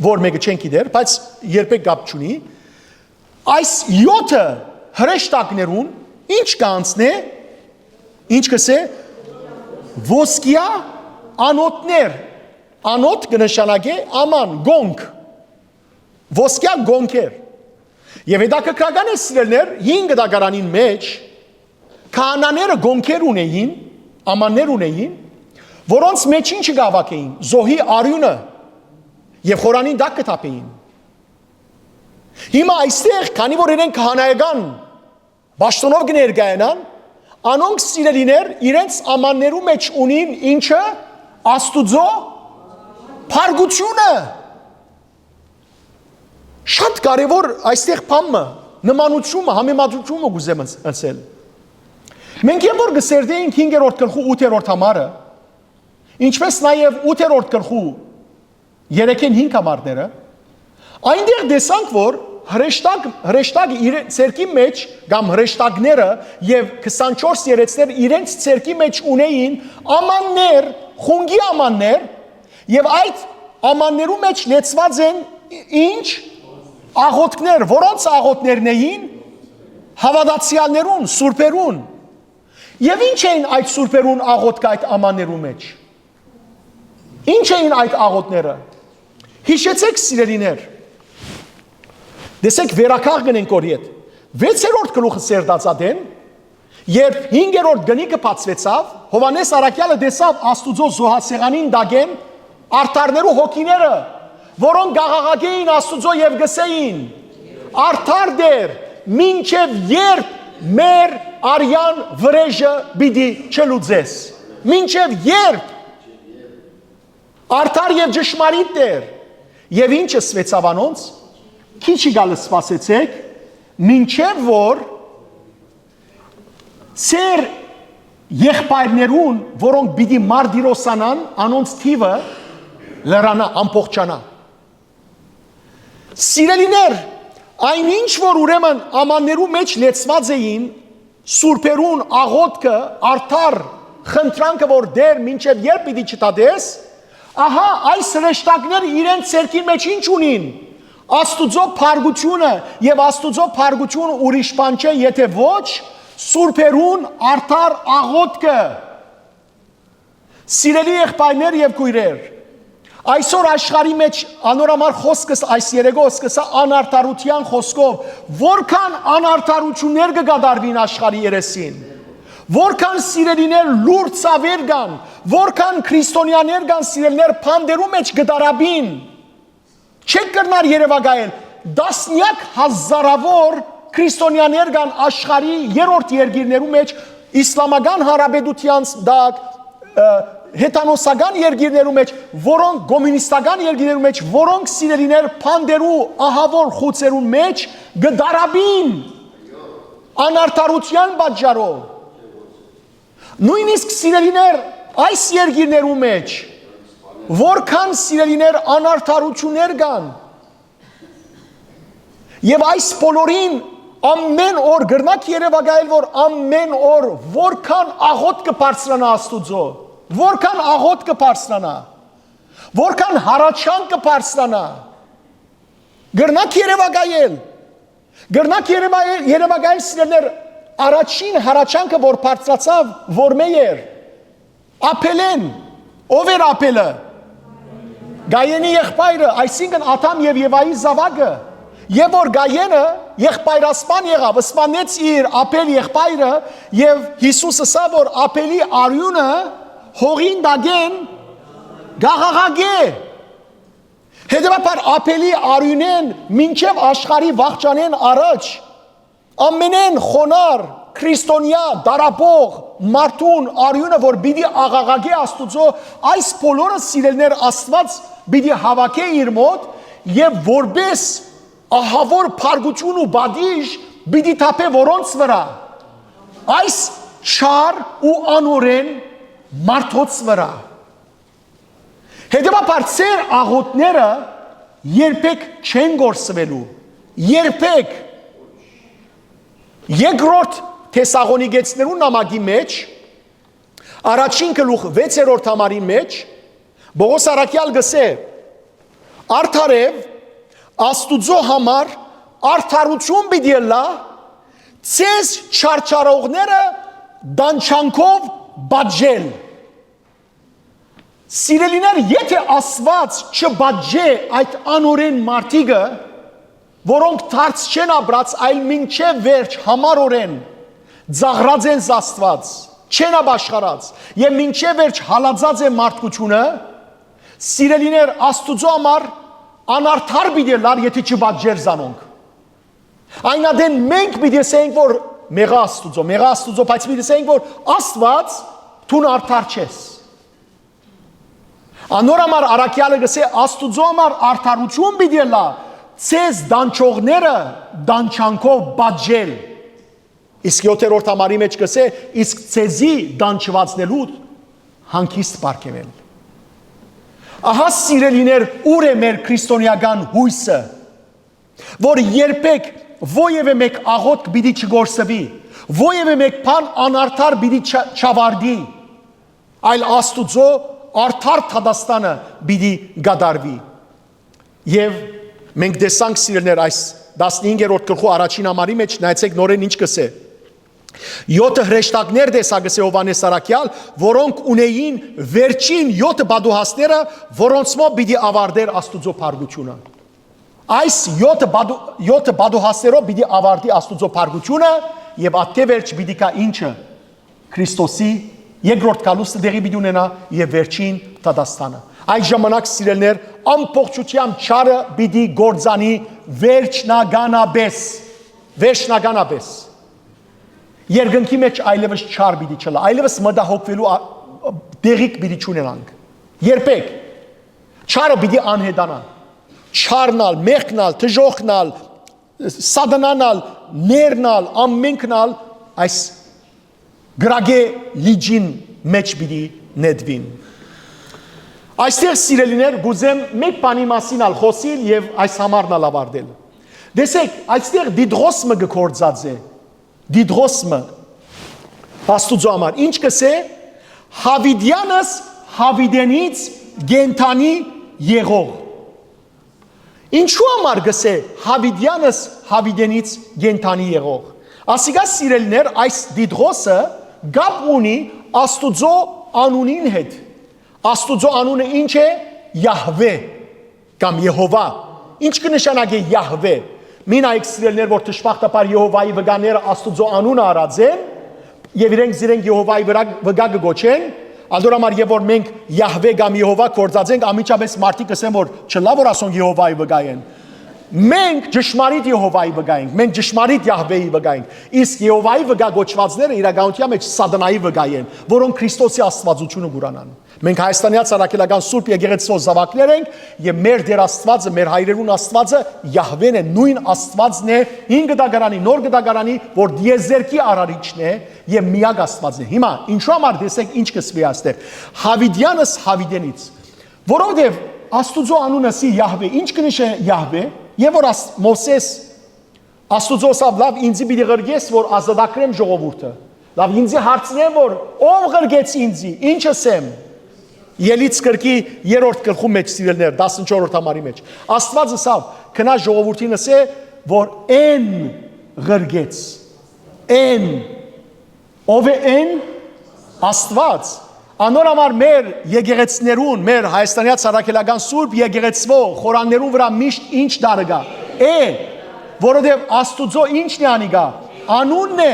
որ մէկը չեն գիտեր, բայց երբեք կապ չունի։ Այս յոթը հրեշտակներուն ինչ կ'անցնէ, ինչ կ'ըսէ, ոսկեայ անոթներ, անոթ կը նշանակէ աման, կոնք, ոսկեայ կոնքեր։ Եւ հետաքրքրական է, սիրելիներ, հին գտակարանին մեջ քահանաները կոնքեր ունեին, ամաններ ունեին, որոնց մեջ ինչը կ'աւակէին, զոհի արիւնը, եւ խորանին տակ կը թափէին։ Հիմա այստեղ, քանի որ իրենք քահանայական պաշտօնով կը ներկայանան, անոնք, սիրելիներ, իրենց ամաններու մեջ ունին ինչը, Աստուծոյ փառքութիւնը։ Շատ կարեւոր այստեղ բան մը, նմանութիւնը, համեմատութիւնը կ'ուզեմ ընս-, ընսել։ Մենք երբ որ կը սերտէինք հինգերորդ գլխու ութերորդ համարը, ինչպես նաեւ ութերորդ գլխու երեքէն հինգ համարները, այնտեղ տեսանք, որ հրեշտակ, հրեշտակը իր ձեռքի մեջ, կամ հրեշտակները եւ քսանչորս երեցները իրենց ձեռքի մեջ ունեին ամաններ, խունկի ամաններ, եւ այդ ամաններու մեջ լեցուած են ի-, ինչ? Աղոթքներ, որոնց աղոթքներն էին? Հաւատացեալներուն, սուրբերուն։ Եւ ինչ էին այդ սուրբերուն աղոթքը այդ ամաններու մեջ? Ինչ էին այդ աղոթները։ Յիշեցեք, սիրելիներ, տեսեք, վերականգ կ'ընենք որ ետ։ Վեցերորդ գլուխը սերտած ատեն, երբ հինգերորդ գնիկը բացուեցաւ, Յովհաննէս առաքեալը տեսաւ Աստուծոյ զոհասեղանին տակէն արդարներու հոգիները, որոնք կ'աղաղակէին Աստուծոյ եւ կ'ըսէին. «Արդար Տէր, մինչեւ երբ մեր արեան վրէժը պիտի չլուծես»։ Մինչեւ երբ, արդար եւ ճշմարիտ Տէր։ Եւ ինչ ըսուեցաւ անոնց. «Քիչ իկալ սպասեցէք, մինչեւ որ ձեր եղբայրներուն, որոնք պիտի մարտիրոսանան, անոնց թիւը լրանայ, ամբողջանայ»։ Սիրելիներ, այն ինչ որ ուրեմն ամաններու մեջ լեցուած էին, սուրբերուն աղոթքը, արդար խնդրանքը, որ Տէր, մինչեւ երբ պիտի չդատես, ահա այս հրեշտակները իրենց ձեռքին մեջ ինչ ունին, Աստուծոյ փառքութիւնը, եւ Աստուծոյ փառքութիւնը ուրիշ բան չէ, եթէ ոչ սուրբերուն արդար աղոթքը։ Սիրելի եղբայրներ եւ քոյրեր, այսօր աշխարհի մեջ անոր համար խոսքս այս երեգոս կսա անարդարութեան խոսքով, որքան անարդարություններ կը կատարուին աշխարհի երեսին, որքան սիրելիներ լուր ցաւեր կան, որքան քրիստոնեաներ կան, սիրելիներ բանտերու մեջ կը դարաբին։ Չեք կրնար երևակայել, տասնյակ հազարավոր քրիստոնեաներ կան աշխարհի երրորդ երկիրներու մեջ, իսլամական հանրապետութեան տակ, ը, հեթանոսական երկիրներու մեջ, որոնք կոմունիստական երկիրներու մեջ, որոնք սիրելիներ բանտերու ահավոր խուցերուն մեջ կը դարաբին անարդարութեան պատճառով։ Նոյնիսկ սիրելիներ այս երկիրներու մեջ, որքան սիրելիներ անարդարություններ կան, եւ այս բոլորին ամեն օր կրնակ երևակայել, որ ամեն օր որքան աղոթք կը բարձրանա Աստուծոյ, որքան աղոթք կը բարձրանա, որքան հառաչանք կը բարձրանա, կրնակ երևակայել, կրնակ երևակայել, երևակայել, սիրելիներ, Առաջին հառաչանքը, որ բարձրացաւ, որմէ էր։ Աբելէն։ Ո՞վ էր Աբելը։ Կայենի եղբայրը, այսինքն՝ Ադամ եւ Եվայի զաւակը։ Եւ որ Կայենը եղբայրասպան եղաւ, սպանեց իր Աբել եղբայրը, եւ Յիսուս ըսաւ, որ Աբելի արիւնը հողին տակէն կ'աղաղակէ։ Հետեւաբար, Աբելի արիւնէն մինչեւ աշխարհի վախճանէն առաջ, ամենէն խոնարհ քրիստոնեայ, դարապող մարդուն արիւնը, որ պիտի աղաղակէ Աստուծոյ, այս բոլորը, սիրելիներ, Աստուած պիտի հաւաքէ իր մօտ եւ որպէս ահաւոր փառքութիւն ու պատիժ պիտի թափէ որոնց վրայ, այս չար ու անօրէն մարդոց վրայ։ Հետեւաբար, ձեր աղօթքները երբեք չեն կորսուելու, երբեք։ Երկրորդ Թեսաղոնիկեցիներու նամակի մէջ, առաջին գլուխ վեցերորդ համարի մէջ, Պողոս առաքեալ կ'ըսէ. «Արդարեւ, Աստուծոյ համար արդարութիւն պիտի ըլլայ ձեզ չարչարողները տանջանքով պատժել»։ Սիրելիներ, եթէ Աստուած չպատժէ այդ անօրէն մարդիկը, որոնք դարձ չեն ապրած, այլ մինչեւ վերջ համառօրէն ծաղրած են Աստուած, չեն ապաշխարած, եւ մինչեւ վերջ հալածած է մարդկութիւնը, սիրելիներ, Աստուծոյ համար անարդար պիտի ըլլար, եթէ չպատժեր զանոնք։ Այն ատեն մենք պիտի ըսենք, որ մեղա Աստուծոյ, մեղա Աստուծոյ, բայց պիտի ըսենք, որ Աստուած, դուն արդար չես։ Անոր համար առաքեալը կ'ըսէ. «Աստուծոյ համար արդարութիւն պիտի ըլլայ ձեզ տանջողները տանջանքով պատժել»։ Իսկ յոթերորդ համարի մէջ կ'ըսէ. «Իսկ ձեզի տանջուածներուդ հանգիստ պարգեւել»։ Ահա, սիրելիներ, ուր է մեր քրիստոնեական յոյսը, որ երբեք որեւէ մէկ աղօթք պիտի չկորսուի, որեւէ մէկ բան անարդար պիտի չա-, չավարտի, այլ Աստուծոյ արդար դատաստանը պիտի կատարուի։ Եւ մենք տեսանք, սիրելիներ, այս տասնհինգերորդ գլխու առաջին համարի մէջ, նայեցէք նորէն ինչ կ'ըսէ. «Յոթը հրեշտակներ տեսայ», կ'ըսէ Յովհաննէս առաքեալ, «որոնք ունէին վերջին յոթը պատուհասները, որոնցմով պիտի աւարտէր Աստուծոյ փառքութիւնը»։ Այս յոթը պատու-, յոթը պատուհասներով պիտի աւարտի Աստուծոյ փառքութիւնը, եւ ատկէ վերջ պիտի գայ ինչը, Քրիստոսի երկրորդ գալուստը տեղի պիտի ունենայ եւ վերջին դատաստանը։ Այդ ժամանակ, սիրելիներ, ամբողջությամբ չարը պիտի գործանի վերջնականապես, վերջնականապես։ Երկնքի մէջ այլեւս չար պիտի չըլլայ, այլեւս մտահոգուելու ա-, տեղիք պիտի չունենանք։ Երբեք։ Չարը պիտի անհետանայ։ Չարն ալ, մեղքն ալ, դժոխքն ալ, սատանան ալ, ներն ալ, ամենքն ալ այս կրակէ լիճին մէջ պիտի նետուին։ Այստեղ, սիրելիներ, կ'ուզեմ մէկ բանի մասին ալ խօսիլ եւ այս համարն ալ աւարտել։ Տեսէք, այստեղ դիդղոս մը կը գործած է, դիդղոս մը Աստուծոյ համար։ Ինչ կ'ըսէ. «Յաւիտեանս յաւիտենից կենդանի եղող»։ Ինչու համար կ'ըսէ. «Յաւիտեանս յաւիտենից կենդանի եղող»։ Ասիկա, սիրելիներ, այս դիդղոսը կապ ունի Աստուծոյ անունին հետ։ Աստուծոյ անունը ի՞նչ է։ Յահվէ կամ Եհովա։ Ի՞նչ կը նշանակէ Յահվէ։ Մի նայեք, սիրելիներ, որ դժբախտաբար Եհովայի վկաները Աստուծոյ անունը առած են, եւ իրենք զիրենք Եհովայի վրա վկայ կը գոչեն, ադոր համար, եւ որ մենք Յահվէ կամ Եհովա գործած ենք, անմիջապես մարդիկ կ'ըսեն, որ չլայ որ ասոնք Եհովայի վկայ են։ Մենք ճշմարիտ Եհովայի վկայ ենք, մենք ճշմարիտ Յահվէի վկայ ենք, իսկ Եհովայի վկայ գոչվածները իրականության մեջ սատանայի վկայ են, որոնք Քրիստոսի աստվածությունը կ'ուրանան։ Մենք հայաստանեաց առաքելական Սուրբ Եկեղեցւոյ զաւակներ ենք, եւ մեր Տեր Աստուածը, մեր հայրերուն Աստուածը Յահվէն է, նոյն Աստուածն է, հին կտակարանի, նոր կտակարանի, որ դիեզերքի արարիչն է եւ միակ Աստուածն է։ Հիմա, ինչու համար, տեսեք, ինչ կ'ըսուի այստեղ. «Յաւիտեանս յաւիտենից»։ Որովհետեւ Աստուծոյ անունը սի Յահվէ, ինչ կը նշէ Յահվէ, եւ որ աս-, Մովսէս Աստուծոյ ըսաւ. «Լաւ, ինծի պիտի ղրկես, որ ազատագրեմ ժողովուրդը։ Լաւ, ինծի հարցնեն, որ ո՞վ ղրկեց ինծի, ի՞նչ ըսեմ»։ Ելից կրկի երրորդ գլխու մեջ, սիրելիներ, տասնչորսերորդ համարի մեջ։ Աստուած ըսաւ. «Գնա ժողովուրդին ըսէ, որ էն ղրկեց»։ Էն։ Ո՞վ է էն? Աստուած։ Անոր համար մեր եկեղեցիներուն, մեր Հայաստանեայ Առաքելական Սուրբ Եկեղեցւոյ խորաններուն վրայ միշտ ինչ տառ կայ։ Է, որովհետեւ Աստուծոյ ի՞նչն է անիկա։ Անունն է,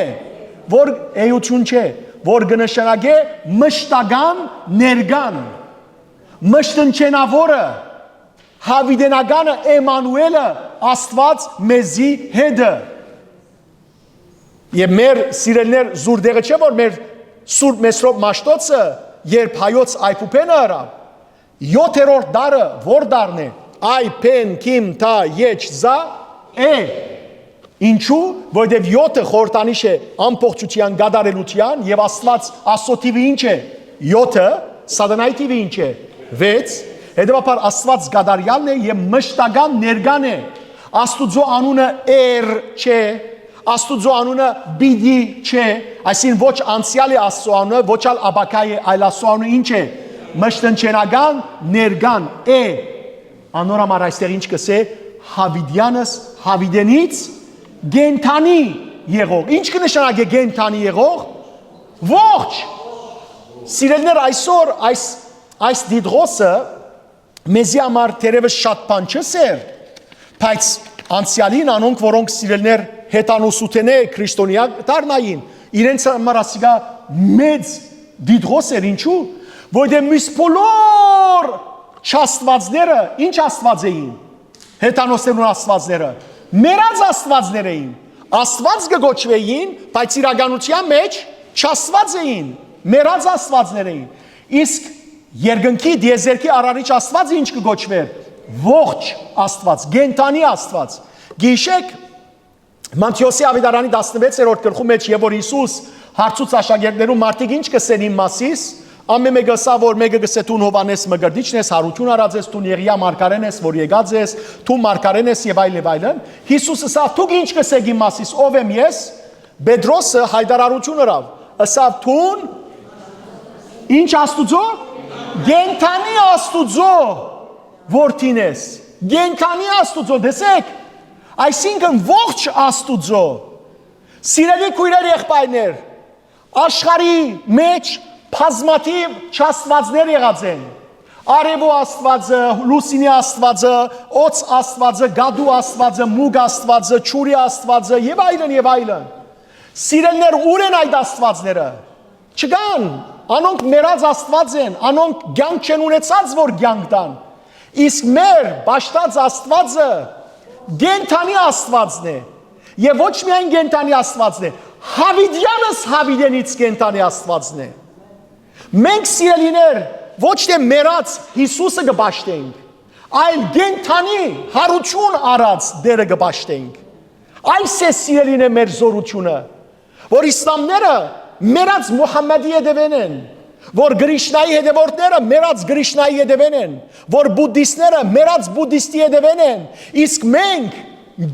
որ էութիւն չէ, որ կը նշանակէ մշտական ներկան, մշտնջենաւորը, յաւիտենականը, Էմմանուէլը, Աստուած մեզի հետ է։ Եւ մեր սիրելիներ, զուր տեղը չէ, որ մեր Սուրբ Մեսրոպ Մաշտոցը, երբ հայոց այբուբենը ըրաւ, յոթերորդ դարը ո՞ր դարն է, այ, փեն, քիմ, թա, եչ, զա, է։ Ինչու՞, որովհետեւ յոթը խորհրդանիշ է ամբողջութեան կատարելութեան, եւ Աստուած, Աստուծոյ թիվը ի՞նչ է, յոթը, Սատանայի թիվը ի՞նչ է, վեց։ Հետեւաբար Աստուած կատարեալն է եւ մշտական ներկան է։ Աստուծոյ անունը էր չէ, Աստուծոյ անունը պիտի չէ, այսինքն, ոչ անցեալ է Աստուծոյ անունը, ոչ ալ ապագայ է, այլ Աստուծոյ անունը ի՞նչ է, մշտնջենական ներկան է։ Անոր համար այստեղ ի՞նչ կ'ըսէ, յաւիտեանս յաւիտենից կենդանի եղող։ Ի՞նչ կը նշանակէ կենդանի եղող։ Ողջ։ Սիրելիներ, այսօր այս, այս Տիտղոսը մեզի համար թերեւս շատ բան չէ սեր, բայց անցեալին անոնք, որոնք, սիրելիներ, հեթանոսութենէ քրիստոնեայ դառնային, իրենց համար ասիկա մեծ Տիտղոս էր։ Ինչու՞, որովհետեւ մյուս բոլոր չաստուածները ի՞նչ աստուած էին, հեթանոսներուն աստուածները, մեռած աստուածներ էին։ Աստուած կը կոչուէին, բայց իրականութեան մէջ չաստուած էին, մեռած աստուածներ էին։ Իսկ երկնքի, տիեզերքի արարիչ Աստուածը ի՞նչ կը կոչուէր, ողջ Աստուած, կենդանի Աստուած։ Գիշեք, Մատթէոսի աւետարանի տասնվեցերորդ գլխու մէջ, եւ որ Յիսուս հարցուց աշակերտներուն, մարդիկ ի՞նչ կ'ըսեն իմ մասիս, ամէն մէկը ըսաւ, որ մէկը կ'ըսէ, դուն Յովհաննէս Մկրտիչն ես, յարութիւն առած ես, դուն Եղիա մարգարէն ես, որ եկած ես, դուն մարգարէն ես, եւ այլ, եւ այլն։ Յիսուս ըսաւ, դուք ի՞նչ կ'ըսէք իմ մասիս, ո՞վ եմ ես։ Պետրոսը յայտարարութիւն ըրաւ, ըսաւ, դուն ի՞նչ Աստուծոյ, կենդանի Աստուծոյ որդին ես, կենդանի Աստուծոյ, տեսեք, այսինքն, ողջ Աստուծոյ։ Սիրելի քոյրեր, եղբայրներ, աշխարհի մէջ բազմաթիւ չաստուածներ եղած են։ Արեւոյ Աստուածը, լուսինի Աստուածը, օձ Աստուածը, կատու Աստուածը, մուկ Աստուածը, ջուրի Աստուածը, եւ այլն, եւ այլն։ Սիրելիներ, ո՞ւր են այդ աստուածները։ Չկան։ Անոնք մեռած աստուած են, անոնք կեանք չեն ունեցած, որ կեանք տան։ Իսկ մեր պաշտած Աստուածը կենդանի Աստուածն է։ Եւ ոչ միայն կենդանի Աստուածն է, յաւիտեանս յաւիտենից կենդանի Աստուածն է։ Մենք, սիրելիներ, ոչ թէ մեռած Յիսուսը կը պաշտենք, այլ կենդանի, յարութիւն առած Տէրը կը պաշտենք։ Այս է, սիրելիներ, մեր զօրութիւնը, որ իսլամները մեռած Մուհամմադի հետեւէն են, որ Կրիշնայի հետեւորդները մեռած Կրիշնայի հետեւէն են, որ բուդդիստները մեռած բուդդիստի հետեւէն են, իսկ մենք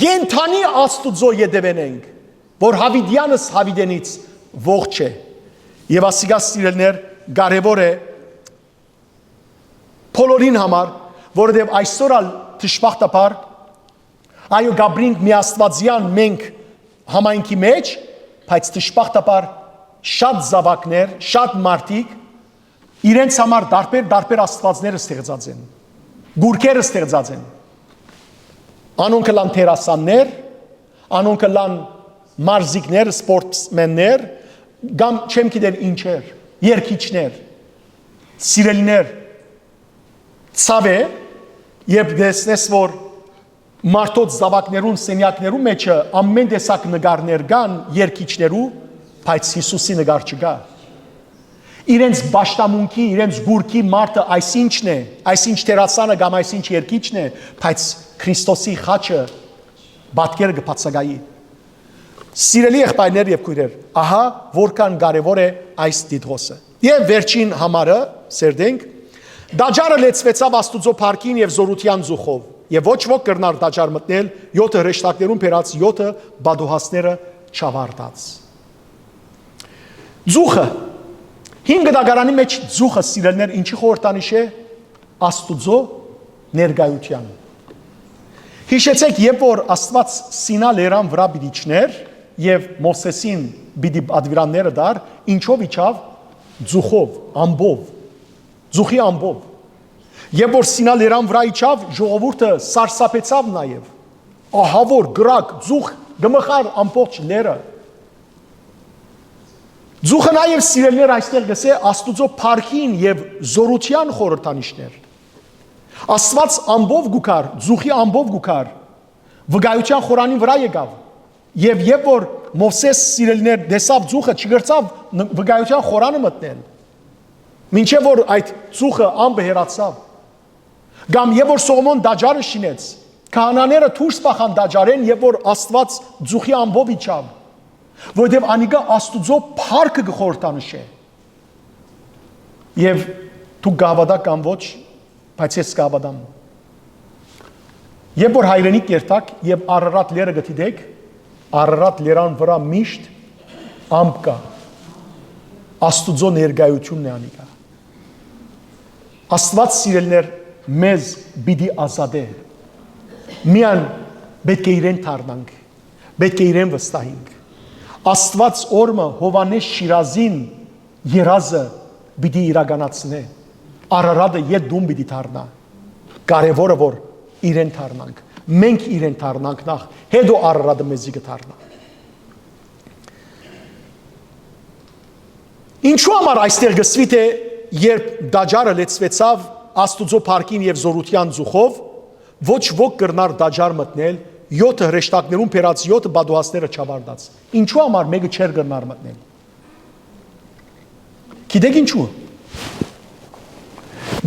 կենդանի Աստուծոյ հետեւէն ենք, որ յաւիտեանս յաւիտենից ողջ է։ Եւ ասիկա, սիրելիներ, կարեւոր է բոլորին համար, որովհետեւ այսօր ալ, դժբախտաբար, այո, կապրինք միաստուածեան մենք համայնքի մէջ, բայց դժբախտաբար շատ զաւակներ, շատ մարդիկ իրենց համար տարբեր, տարբեր աստուածներ ստեղծած են, գուրքեր ստեղծած են։ Անոնք ըլան դերասաններ, անոնք ըլան մարզիկներ, սպորտսմեններ, կամ չեմ գիտեր ինչեր, երգիչներ, սիրելիներ, ցաւ է, երբ տեսնես, որ մարդոց զաւակներուն սենեակներու մէջը ամեն տեսակ նկարներ կան երգիչներու, բայց Յիսուսի նկար չկայ։ Իրենց պաշտամունքի, իրենց գուրքի մարդը այսինչն է, այսինչ դերասանը կամ այսինչ երգիչն է, բայց Քրիստոսի խաչը պատկերը կը բացակայի։ Սիրելի եղբայրներ եւ քոյրեր, ահա որքան կարեւոր է այս Տիտղոսը։ Եւ վերջին համարը, սերտենք, տաճարը լեցուեցաւ Աստուծոյ փառքին եւ զօրութեան ձուխով, եւ ոչ ոք կրնար տաճար մտնել, յոթը հրեշտակներուն բերած յոթը պատուհասները չավարտած։ Ձուխը, հին գտակարանի մէջ ձուխը, սիրելիներ, ինչի խորհրդանիշ է, Աստուծոյ ներկայութեան։ Յիշեցէք, երբ որ Աստուած Սինա լերան վրայ պիտի իջներ, Եւ Մովսէսին պիտի պատուիրանները տար, ինչով իջաւ, ծուխով, ամպով, ծուխի ամպով։ Երբ որ Սինա լերան վրայ իջաւ, ժողովուրդը սարսափեցաւ նաեւ։ Ահա որ կրակ, ծուխ կը մխար ամբողջ լերը։ Ծուխը նաեւ, սիրելիներ, այստեղ կ'ըսէ Աստուծոյ փառքին եւ զօրութեան խորհրդանիշներ։ Աստուած ամպով կու գար, ծուխի ամպով կու գար, վկայութեան խորանին վրայ եկաւ։ Եւ երբ որ Մովսէս, սիրելիներ, տեսաւ ծուխը, չկրցաւ ն-, վկայութեան խորանը մտնել, մինչեւ որ այդ ծուխը, ամպը հեռացաւ։ Կամ երբ որ Սողոմոն տաճարը շինեց, քահանաները դուրս պախան տաճարէն, երբ որ Աստուած ծուխի ամպով իջաւ, որովհետեւ անիկա Աստուծոյ փառքը կը խորհրդանշէ։ Եւ դուք կհաւատաք կամ ոչ, բայց ես կհաւատամ։ Երբ որ հայրենիք կ'երթաք եւ Արարատ լերը կը դիտեք, Արարատ լերան վրայ միշտ ամպ կայ։ Աստուծոյ ներկայութիւնն է անիկա։ Աստուած, սիրելիներ, մեզ պիտի ազատէ։ Միան պէտք է իրեն դառնանք, պէտք է իրեն վստահենք։ Աստուած օրը Յովհաննէս Շիրազին երազը պիտի իրականացնէ։ Արարատը յետ տուն պիտի դառնայ։ Կարեւորը որ իրեն դառնանք։ Մենք իրեն դառնանք նախ, հետո Արարատը մեզի կը դառնայ։ Ինչու համար այստեղ կ'ըսուի թէ երբ տաճարը լեցուեցաւ Աստուծոյ փառքին եւ զօրութեան ծուխով, ոչ ոք կրնար տաճար մտնել, յոթը հրեշտակներուն բերած յոթը պատուհասները չավարտած։ Ինչու համար մէկը չէր կրնար մտնել։ Գիտեք ինչու։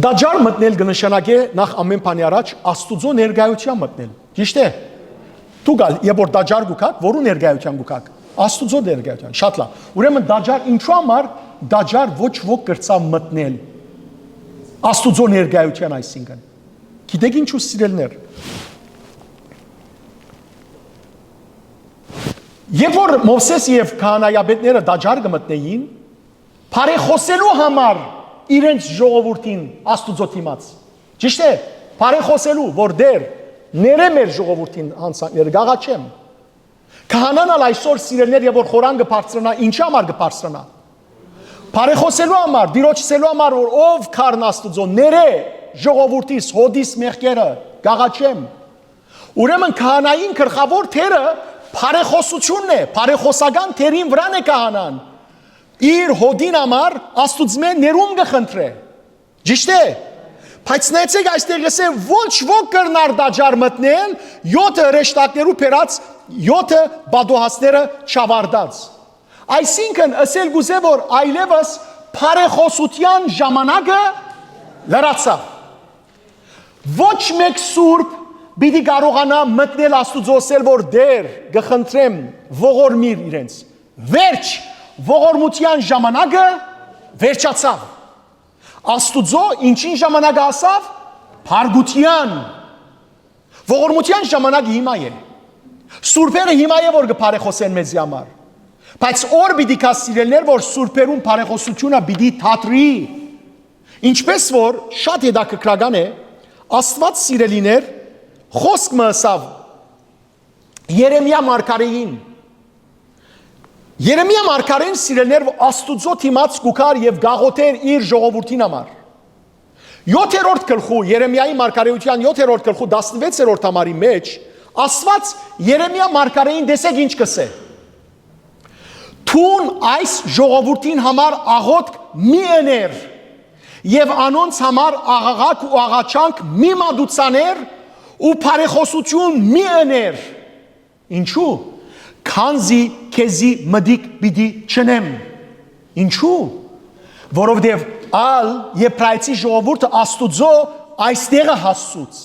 Տաճար մտնել կը նշանակէ նախ ամէն բանի առաջ Աստուծոյ ներկայութեան մտնել։ Ճիշդ է։ Դուք ալ, երբ որ տաճար կու գաք, որու ներկայութեան կու գաք։ Աստուծոյ ներկայութեան, շատ լավ։ Ուրեմն տաճար, ինչու համար տաճար ոչ ոք կրցաւ մտնել Աստուծոյ ներկայութեան, այսինքն։ Գիտեք ինչու, սիրելիներ։ Երբ որ Մովսէս եւ քահանայապետները տաճար կը մտնէին, բարեխօսելու համար իրենց ժողովուրդին Աստուծոյ դիմաց։ Ճիշդ է, բարեխօսելու, որ Տէր, ներէ մեր ժողովուրդին յանցանքները, կ'աղաչեմ։ Քահանան ալ այսօր, սիրելիներ, երբ որ խորան կը բարձրանայ, ինչի համար կը բարձրանայ։ Բարեխօսելու համար, Տիրոջ ըսելու համար, որ ով քարն Աստուծոյ, ներէ ժողովուրդիս, հօտիս մեղքերը, կ'աղաչեմ։ Ուրեմն քահանային գլխաւոր դերը բարեխօսութիւնն է, բարեխօսական դերին վրան է քահանան։ Իր հօտին համար Աստուծմէ ներում կը խնդրէ։ Ճիշդ է։ Բայց նայեցեք, այստեղ կ'ըսէ, ոչ ոք կրնար տաճար մտնել, յոթը հրեշտակներու բերած յոթը պատուհասները չավարտած։ Այսինքն, ըսել կ'ուզէ, որ այլեւս բարեխօսութեան ժամանակը լրացաւ։ Ոչ մէկ սուրբ պիտի կարողանայ մտնել Աստուծոյ, ըսել, որ Տէր, կը խնդրեմ, ողորմիր իրենց։ Վերջ, ողորմութեան ժամանակը վերջացաւ։ Աստուծոյ ինչին ժամանակը հասաւ։ Փառքութեան։ Ողորմութեան ժամանակը հիմա է։ Սուրբերը հիմա է, որ կը բարեխօսեն մեզի համար։ Բայց օր պիտի գայ, սիրելիներ, որ սուրբերուն բարեխօսութիւնը պիտի դադրի։ Ինչպես որ շատ հետաքրքրական է, Աստուած, սիրելիներ, խօսք մը ըսաւ Երեմիա մարգարէին։ Երեմիա մարգարէին, սիրելիներ, Աստուծոյ դիմաց կու գար եւ կ'աղօթէր իր ժողովուրդին համար։ Յոթերորդ գլխու, Երեմիայի մարգարէութեան յոթերորդ գլխու տասնվեցերորդ համարի մէջ Աստուած Երեմիա մարգարէին, տեսեք ինչ կ'ըսէ. «Դուն այս ժողովուրդին համար աղօթք մի ըներ եւ անոնց համար աղաղակ ու աղաչանք մի մատուցաներ ու բարեխօսութիւն մի ըներ»։ Ինչու՞։ «Քանզի քեզի մտիկ պիտի չընեմ»։ Ինչու՞։ Որովհետեւ ալ Եբրայեցի ժողովուրդը Աստուծոյ այստեղը հասցուց։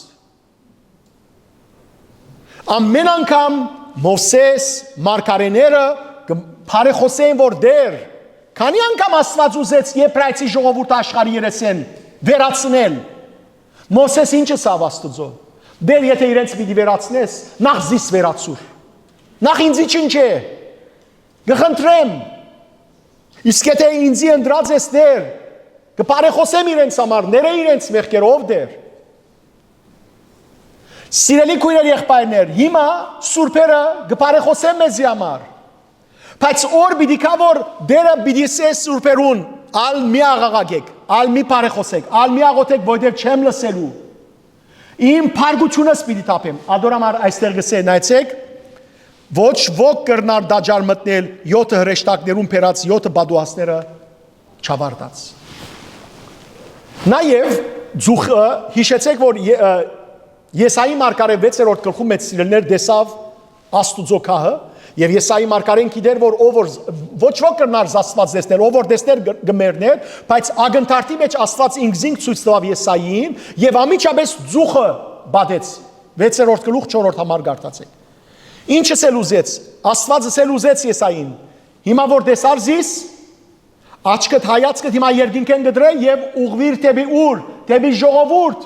Ամեն անգամ Մովսէս, մարգարէները կը բարեխօսեն, որ Տէր, քանի՞ անգամ Աստուած ուզեց Եբրայեցի ժողովուրդը աշխարհի երեսէն վերացնել։ Մովսէս ինչ ըսաւ Աստուծոյ։ Տէր, եթէ իրենց պիտի վերացնես, նախ զիս վերացուր։ Նախ ինձի չնչէ։ Կը խնդրեմ։ Իսկ եթէ ինձի ընտրած ես, Տէր, կը բարեխօսեմ իրենց համար, ներէ իրենց մեղքերը, ով Տէր։ Սիրելի քոյրեր, եղբայրներ, հիմա սուրբերը կը բարեխօսեն մեզի համար։ Բայց օր պիտի գայ, որ Տէրը պիտի ըսէ սուրբերուն. «Ալ մի աղաղակէք, ալ մի բարեխօսէք, ալ մի աղօթէք, որովհետեւ չեմ լսելու։ Իմ փառկութիւնս պիտի թափեմ»։ Ատոր համար այստեղ կ'ըսէ, նայեցէք, ոչ ոք կրնար տաճար մտնել յոթը հրեշտակներուն բերած յոթը պատուհանները չաւարտած։ Նաեւ ծուխը, յիշեցէք, որ Ե-, ը, Եսայի մարգարէ վեցերորդ գլխու մէջ, սիրելիներ, տեսաւ Աստուծոյ գահը, եւ Եսայի մարգարէն գիտէր, որ ով որ, ոչ ոք կրնար Աստուած տեսնել, ով որ տեսներ կը, կը մեռներ, բայց ակնթարթի մէջ Աստուած ինքզինք ցոյց տուաւ Եսային, եւ անմիջապէս ծուխը պատեց, վեցերորդ գլուխ, չորրորդ համար կարդացէք։ Ինչ ըսել ուզեց, Աստուած ըսել ուզեց Եսային. «Հիմա որ տեսար զիս, աչքդ, հայացքդ հիմա երկինքէն կը դրէ եւ ուղղուիր դէպի ուր, դէպի ժողովուրդ։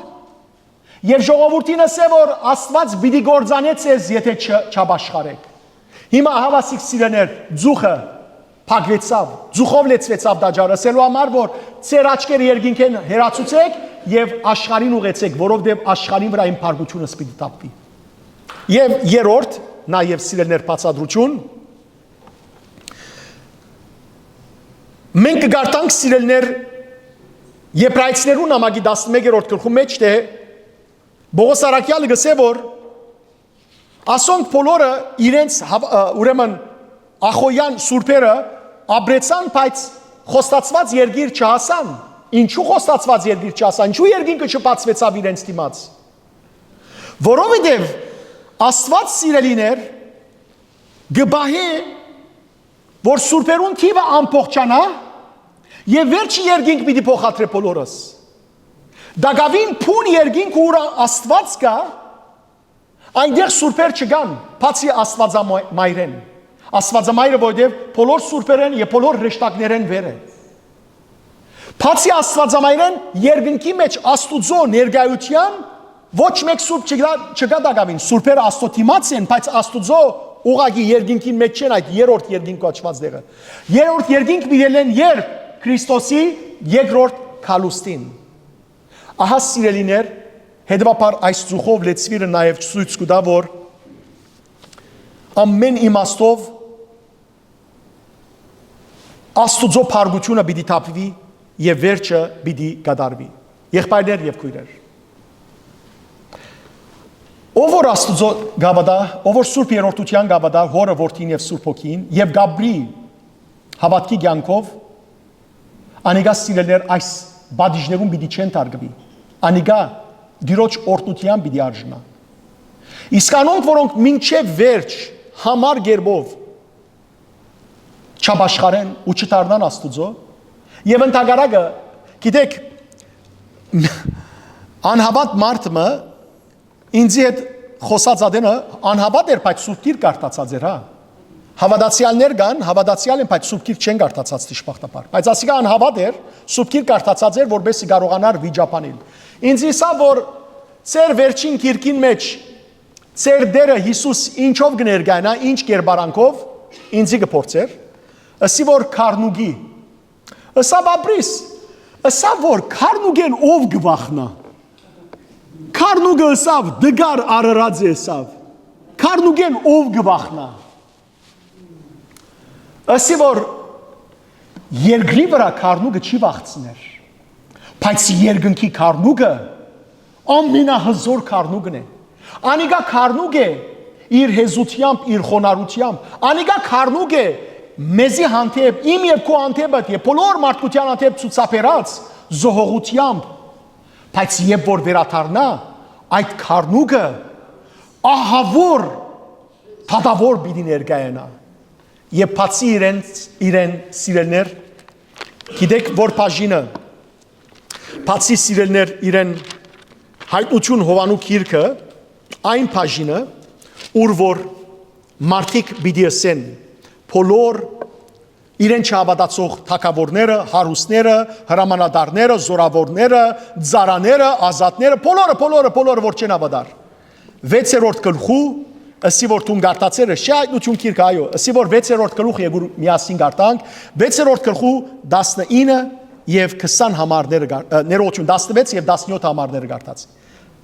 Եւ ժողովուրդին ըսէ, որ Աստուած պիտի կործանէ ձեզ, եթէ չ-, չապաշխարէք»։ Հիմա ահա, սիրելի սիրելիներ, ծուխը փակուեցաւ, ծուխով լեցուեցաւ տաճարը, ըսելու համար, որ ձեր աչքերը երկինքէն հեռացուցէք եւ աշխարհին ուղեցէք, որովհետեւ աշխարհին վրայ իմ փառկութիւնս պիտի թափուի։ Եւ երրորդ, նաեւ, սիրելիներ, բացատրութիւն, մենք կկարդանք, սիրելիներ, Եբրայեցիներուն նամակի տասնմեկերորդ գլխու մէջ, թէ Պողոս առաքեալը կ'ըսէ, որ ասոնք բոլորը իրենց հաւ-, ը, ուրեմն ախոյեան սուրբերը ապրեցան, բայց խոստացուած երկիր չհասան։ Ինչու՞ խոստացուած երկիր չհասան, ինչու՞ երկինքը չբացուեցաւ իրենց դիմաց։ Որովհետեւ Աստուած, սիրելիներ, կը պահէ, որ սուրբերուն թիւը ամբողջանայ, եւ վերջը երկինք պիտի փոխադրէ բոլորս։ Տակաւին բուն երկինքը, ուր Աստուած կայ, այնտեղ սուրբեր չկան, բացի Աստուածամայրէն։ Աստուածամայրը, որովհետեւ բոլոր սուրբերէն եւ բոլոր հրեշտակներէն վեր է։ Բացի Աստուածամայրէն, երկնքի մէջ Աստուծոյ ներկայութեան ոչ մէկ սուրբ չկայ, չկայ տակաւին։ Սուրբերը Աստուծոյ դիմաց են, բայց Աստուծոյ ուղղակի երկինքին մէջ չեն, այդ երրորդ երկինք կոչուած տեղը։ Երրորդ երկինք պիտի ելլեն, երբ Քրիստոսի երկրորդ գալուստին։ Ահա, սիրելիներ, հետեւաբար այս ծուխով լեցուիրը նաեւ ցոյց կու տայ, որ ամէն իմաստով Աստուծոյ փառքութիւնը պիտի թափուի եւ վերջը պիտի կատարուի։ Եղբայրներ եւ քոյրեր, ով որ Աստուծոյ կ'աւատայ, ով որ Սուրբ Երրորդութեան կ'աւատայ, Հօրը, Որդին եւ Սուրբ Հոգին, եւ կ'ապրի հաւատքի կեանքով, անիկա, սիրելիներ, այս պատիժներուն պիտի չեն թարգուի։ Անիկա Տիրոջ օրհնութեան պիտի արժանայ։ Իսկ անոնք, որոնք մինչեւ վերջ յամառ կերպով չապաշխարեն ու չդառնան Աստուծոյ, եւ ընդհակառակը, գիտէք, անհաւատ մարդ մը ինծի հետ խօսած ատենը անհաւատ էր, բայց Սուրբ Գիրք կարդացած էր, հա։ Հաւատացեալներ կան, հաւատացեալ են, բայց Սուրբ Գիրք չեն կարդացած, դժբախտաբար։ Բայց ասիկա անհաւատ էր, Սուրբ Գիրք կարդացած էր, որպեսզի կարողանար վիճաբանել։ Ինձ ըսաւ, որ ձեր վերջին գիրքին մէջ ձեր Տէրը Յիսուս ինչով կը ներկայանայ, ինչ կերպարանքով, ինձի կը փորձէր, ըսի, որ քառնուկի։ Ըսաւ, ապրիս, ըսաւ, որ քառնուկէն ով կը վախնայ։ Քառնուկը, ըսաւ, դգար արարած է, ըսաւ։ Քառնուկէն ով կը վախնայ։ Ըսի, որ երկրի վրայ քառնուկը չի վախցներ, բայց երկնքի քառնուկը ամենահզոր քառնուկն է։ Անիկա քառնուկ է իր հեզութեամբ, իր խոնարհութեամբ։ Անիկա քառնուկ է մեզի հանդէպ, իմ եւ քու հանդէպ, եւ բոլոր մարդկության հանդէպ ցուցաբերած զոհողութեամբ։ Բայց երբ որ վերադառնայ, այդ քառնուկը ահաւոր դատաւոր պիտի ներկայանայ։ Եւ բացի իրենց, իրեն, սիրելիներ, գիտեք, որ բաժինը, բացի, սիրելիներ, իրեն, Հայտնություն Յովհաննու գիրքը, այն բաժինը, ուր որ մարդիկ պիտի ըսեն, բոլոր իրեն չհաւատացող թագաւորները, հարուստները, հրամանատարները, զորաւորները, ծառաները, ազատները, բոլորը, բոլորը, բոլորը, որ չեն հաւատար։ Վեցերորդ գլխու, ըսի որ դուն կարդացեր ես, չէ՞, Հայտնություն գիրքը, այո, ըսի որ վեցերորդ գլուխ, եկուր միասին կարդանք, վեցերորդ գլխու տասնինը եւ քսան համարները կար-, ը, ներողություն, տասնվեց եւ տասնյոթ համարները կարդաց։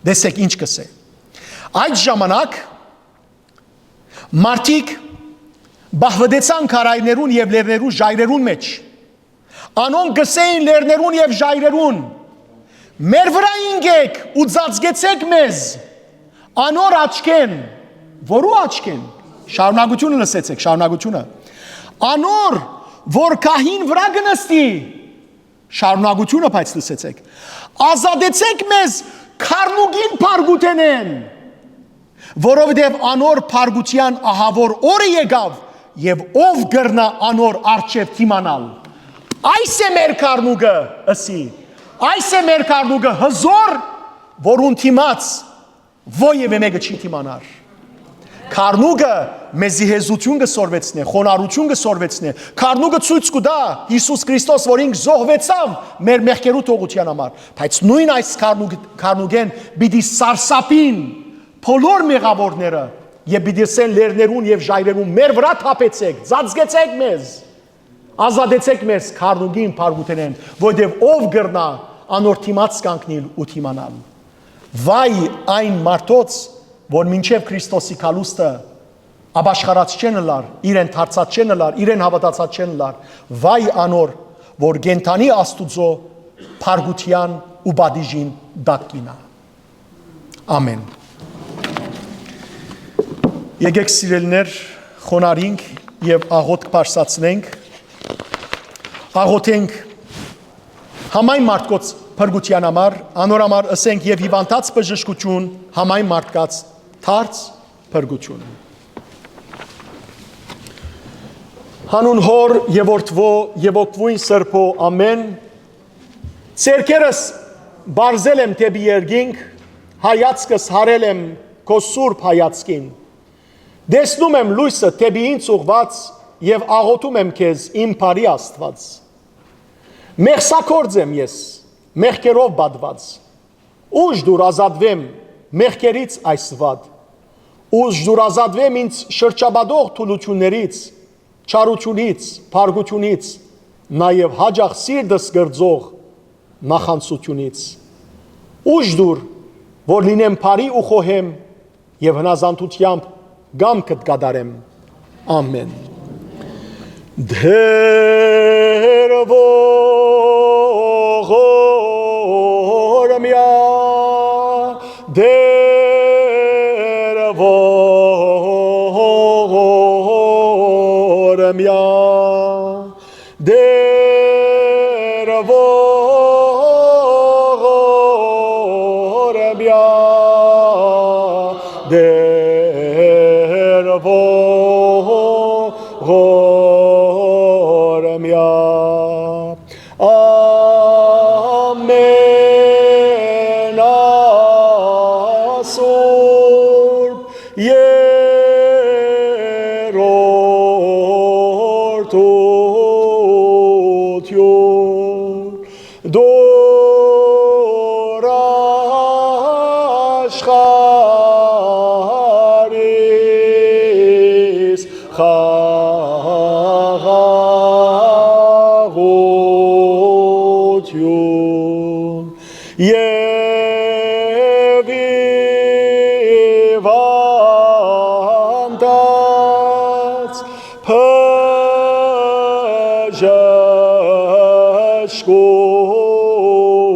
Տեսեք ինչ կ'ըսէ։ Այդ ժամանակ մարդիկ պահուտեցան քարայրներուն եւ լեռներու ժայռերուն մէջ։ Անոնք կ'ըսէին լեռներուն եւ ժայռերուն. «Մեր վրայ ինկէք ու ծածկեցէք մեզ»։ Անոր աչքէն, որու աչքէն։ Շարունակութիւնը լսեցէք, շարունակութիւնը։ Անոր, որ գահին վրայ կը նստի, շարունակութիւնը, բայց լսեցէք։ Ազատեցէք մեզ քարնուկին փառքութենէն, որովհետեւ անոր փառքութեան ահաւոր օրը եկաւ, եւ ով կրնայ անոր առջեւ դիմանալ։ Այս է մեր քարնուկը, ըսի, այս է մեր քարնուկը, հզօր, որուն դիմաց որեւէ մէկը չի դիմանար։ Քարնուկը մեզի հեզութիւն կը սորվեցնէ, խոնարհութիւն կը սորվեցնէ։ Քարնուկը ցոյց կու տայ Յիսուս Քրիստոս, որ ինք զոհուեցաւ մեր մեղքերու թողութեան համար, բայց նոյն այս քարնուկ-, քարնուկէն պիտի սարսափին բոլոր մեղաւորները եւ պիտի ըսեն լեռներուն եւ ժայռերուն. «Մեր վրայ թափեցէք, ծածկեցէք մեզ, ազատեցէք մեզ քարնուկին փառքութենէն, որովհետեւ ով կրնայ անոր դիմաց կանգնիլ ու դիմանալ»։ Վայ այն մարդոց, որ մինչեւ Քրիստոսի գալուստը ապաշխարած չեն ըլլար, իրեն դարձած չեն ըլլար, իրեն հաւատացած չեն ըլլար, վայ անոր, որ կենդանի Աստուծոյ փառքութեան ու պատիժին տակ կ'իյնայ։ Ամէն։ Եկէք, սիրելիներ, խոնարհինք եւ աղօթք բարձրացնենք, աղօթենք համայն մարդկոց փրկութեան համար, անոր համար ըսենք. «Եւ հիւանդաց բժշկութիւն, համայն մարդկաց դարձ փրկութիւն»։ Հանուն Հօր եւ Որդւոյ եւ Ոգւոյն Սրբոյ, ամէն։ Ձեռքերս պարզել եմ դէպի երկինք, հայացքս յարել եմ քո սուրբ հայացքին։ Տեսնում եմ լոյսը դէպի ինձ ուղղուած եւ աղօթում եմ քեզ, իմ բարի Աստուած։ Մեղսագործ եմ ես, մեղքերով պատուած։ Ուժ տուր, ազատուեմ մեղքերից այս վատ։ Ուժ տուր, ազատուեմ ինձ շրջապատող թուլութիւններից, չարութիւնից, փառքութիւնից, նաեւ յաճախ սիրտս կրծող նախանձութիւնից։ Ուժ տուր, որ լինեմ բարի ու խոհեմ եւ հնազանդութեամբ կամքդ կատարեմ։ Ամէն։ Տէր ողորմեա, Տէր ողորմեա, Տէր ողորմեա, Տէր ողորմեա, ամենասուրբ երրորդութիւն, տուր աշխարհիս խաղաղութիւն եւ հիւանդաց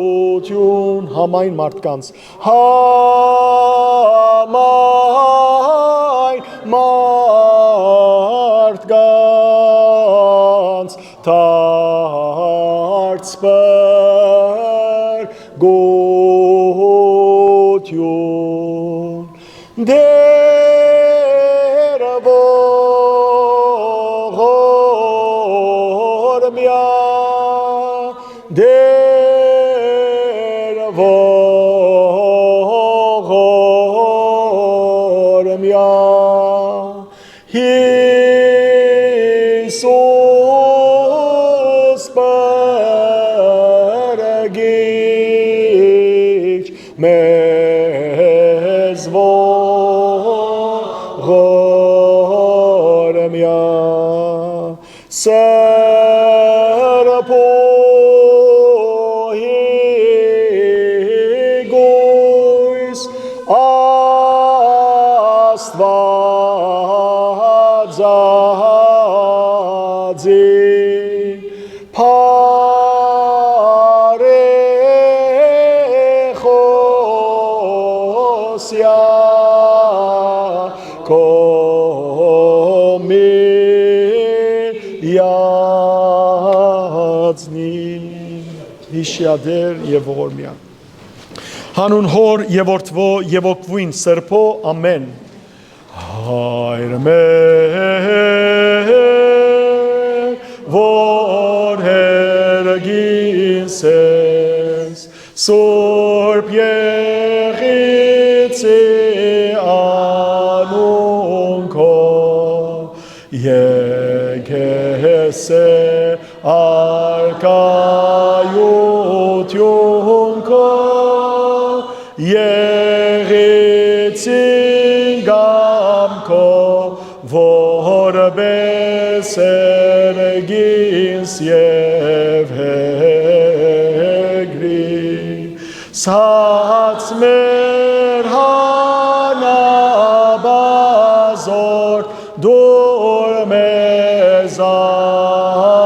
բժշկութիւն, համայն մարդկանց, համայն մարդկանց դարձ փրկութիւն, Տէր ողորմեա, Տէր ողորմեա, Յիսուս փրկիչ մեզ ողորմեա, Սրբոյ գոյս Աստուածա Սիա կողմի յազնին։ Յիշիա Տէր եւ ողորմիա։ Հանուն Հօր եւ Որդւոյ եւ Հոգւոյն Սրբոյ, ամէն։ Հայր մեր, որ հեռգին ես, Սուրբ Եղիցի անուն քո, եկես է առկայութիւն քո, Եղիցին կամքով, որպէս հեռգինս եւ հեգրի, սաց մեր հանապազօր դուր մեզ այսօր,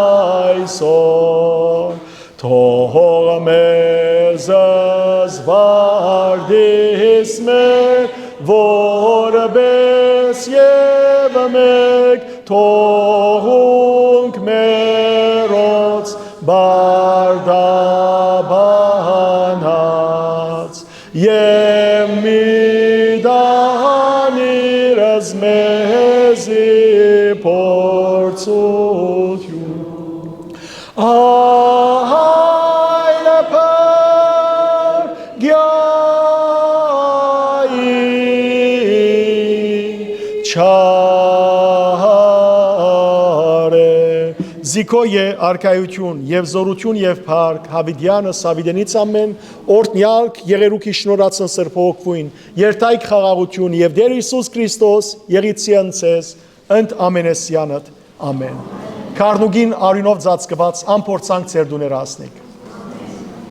թող մեզ զվարդիս մեր, որպէս եւ մեկ թողունք մերոց բարդաբանած, եւ մի տանիր մեզի փորձութիւն, այլ փրկիայի չարէ։ Զիքոյ է արքայութիւն եւ զօրութիւն եւ փառք Յաւիտեանը Սաւիտենից ամէն, օրհնեալք եղերուքի շնորհացն Սրբոյ Հոգւոյն, երթայք խաղաղութիւն եւ Տէր Յիսուս Քրիստոս եղիցի ընդ ձեզ, ընդ ամենեսեանդ։ Ամէն։ Քարնուկին արիւնով ծածկուած, ամփորձանք ձեր տուները հասնիք։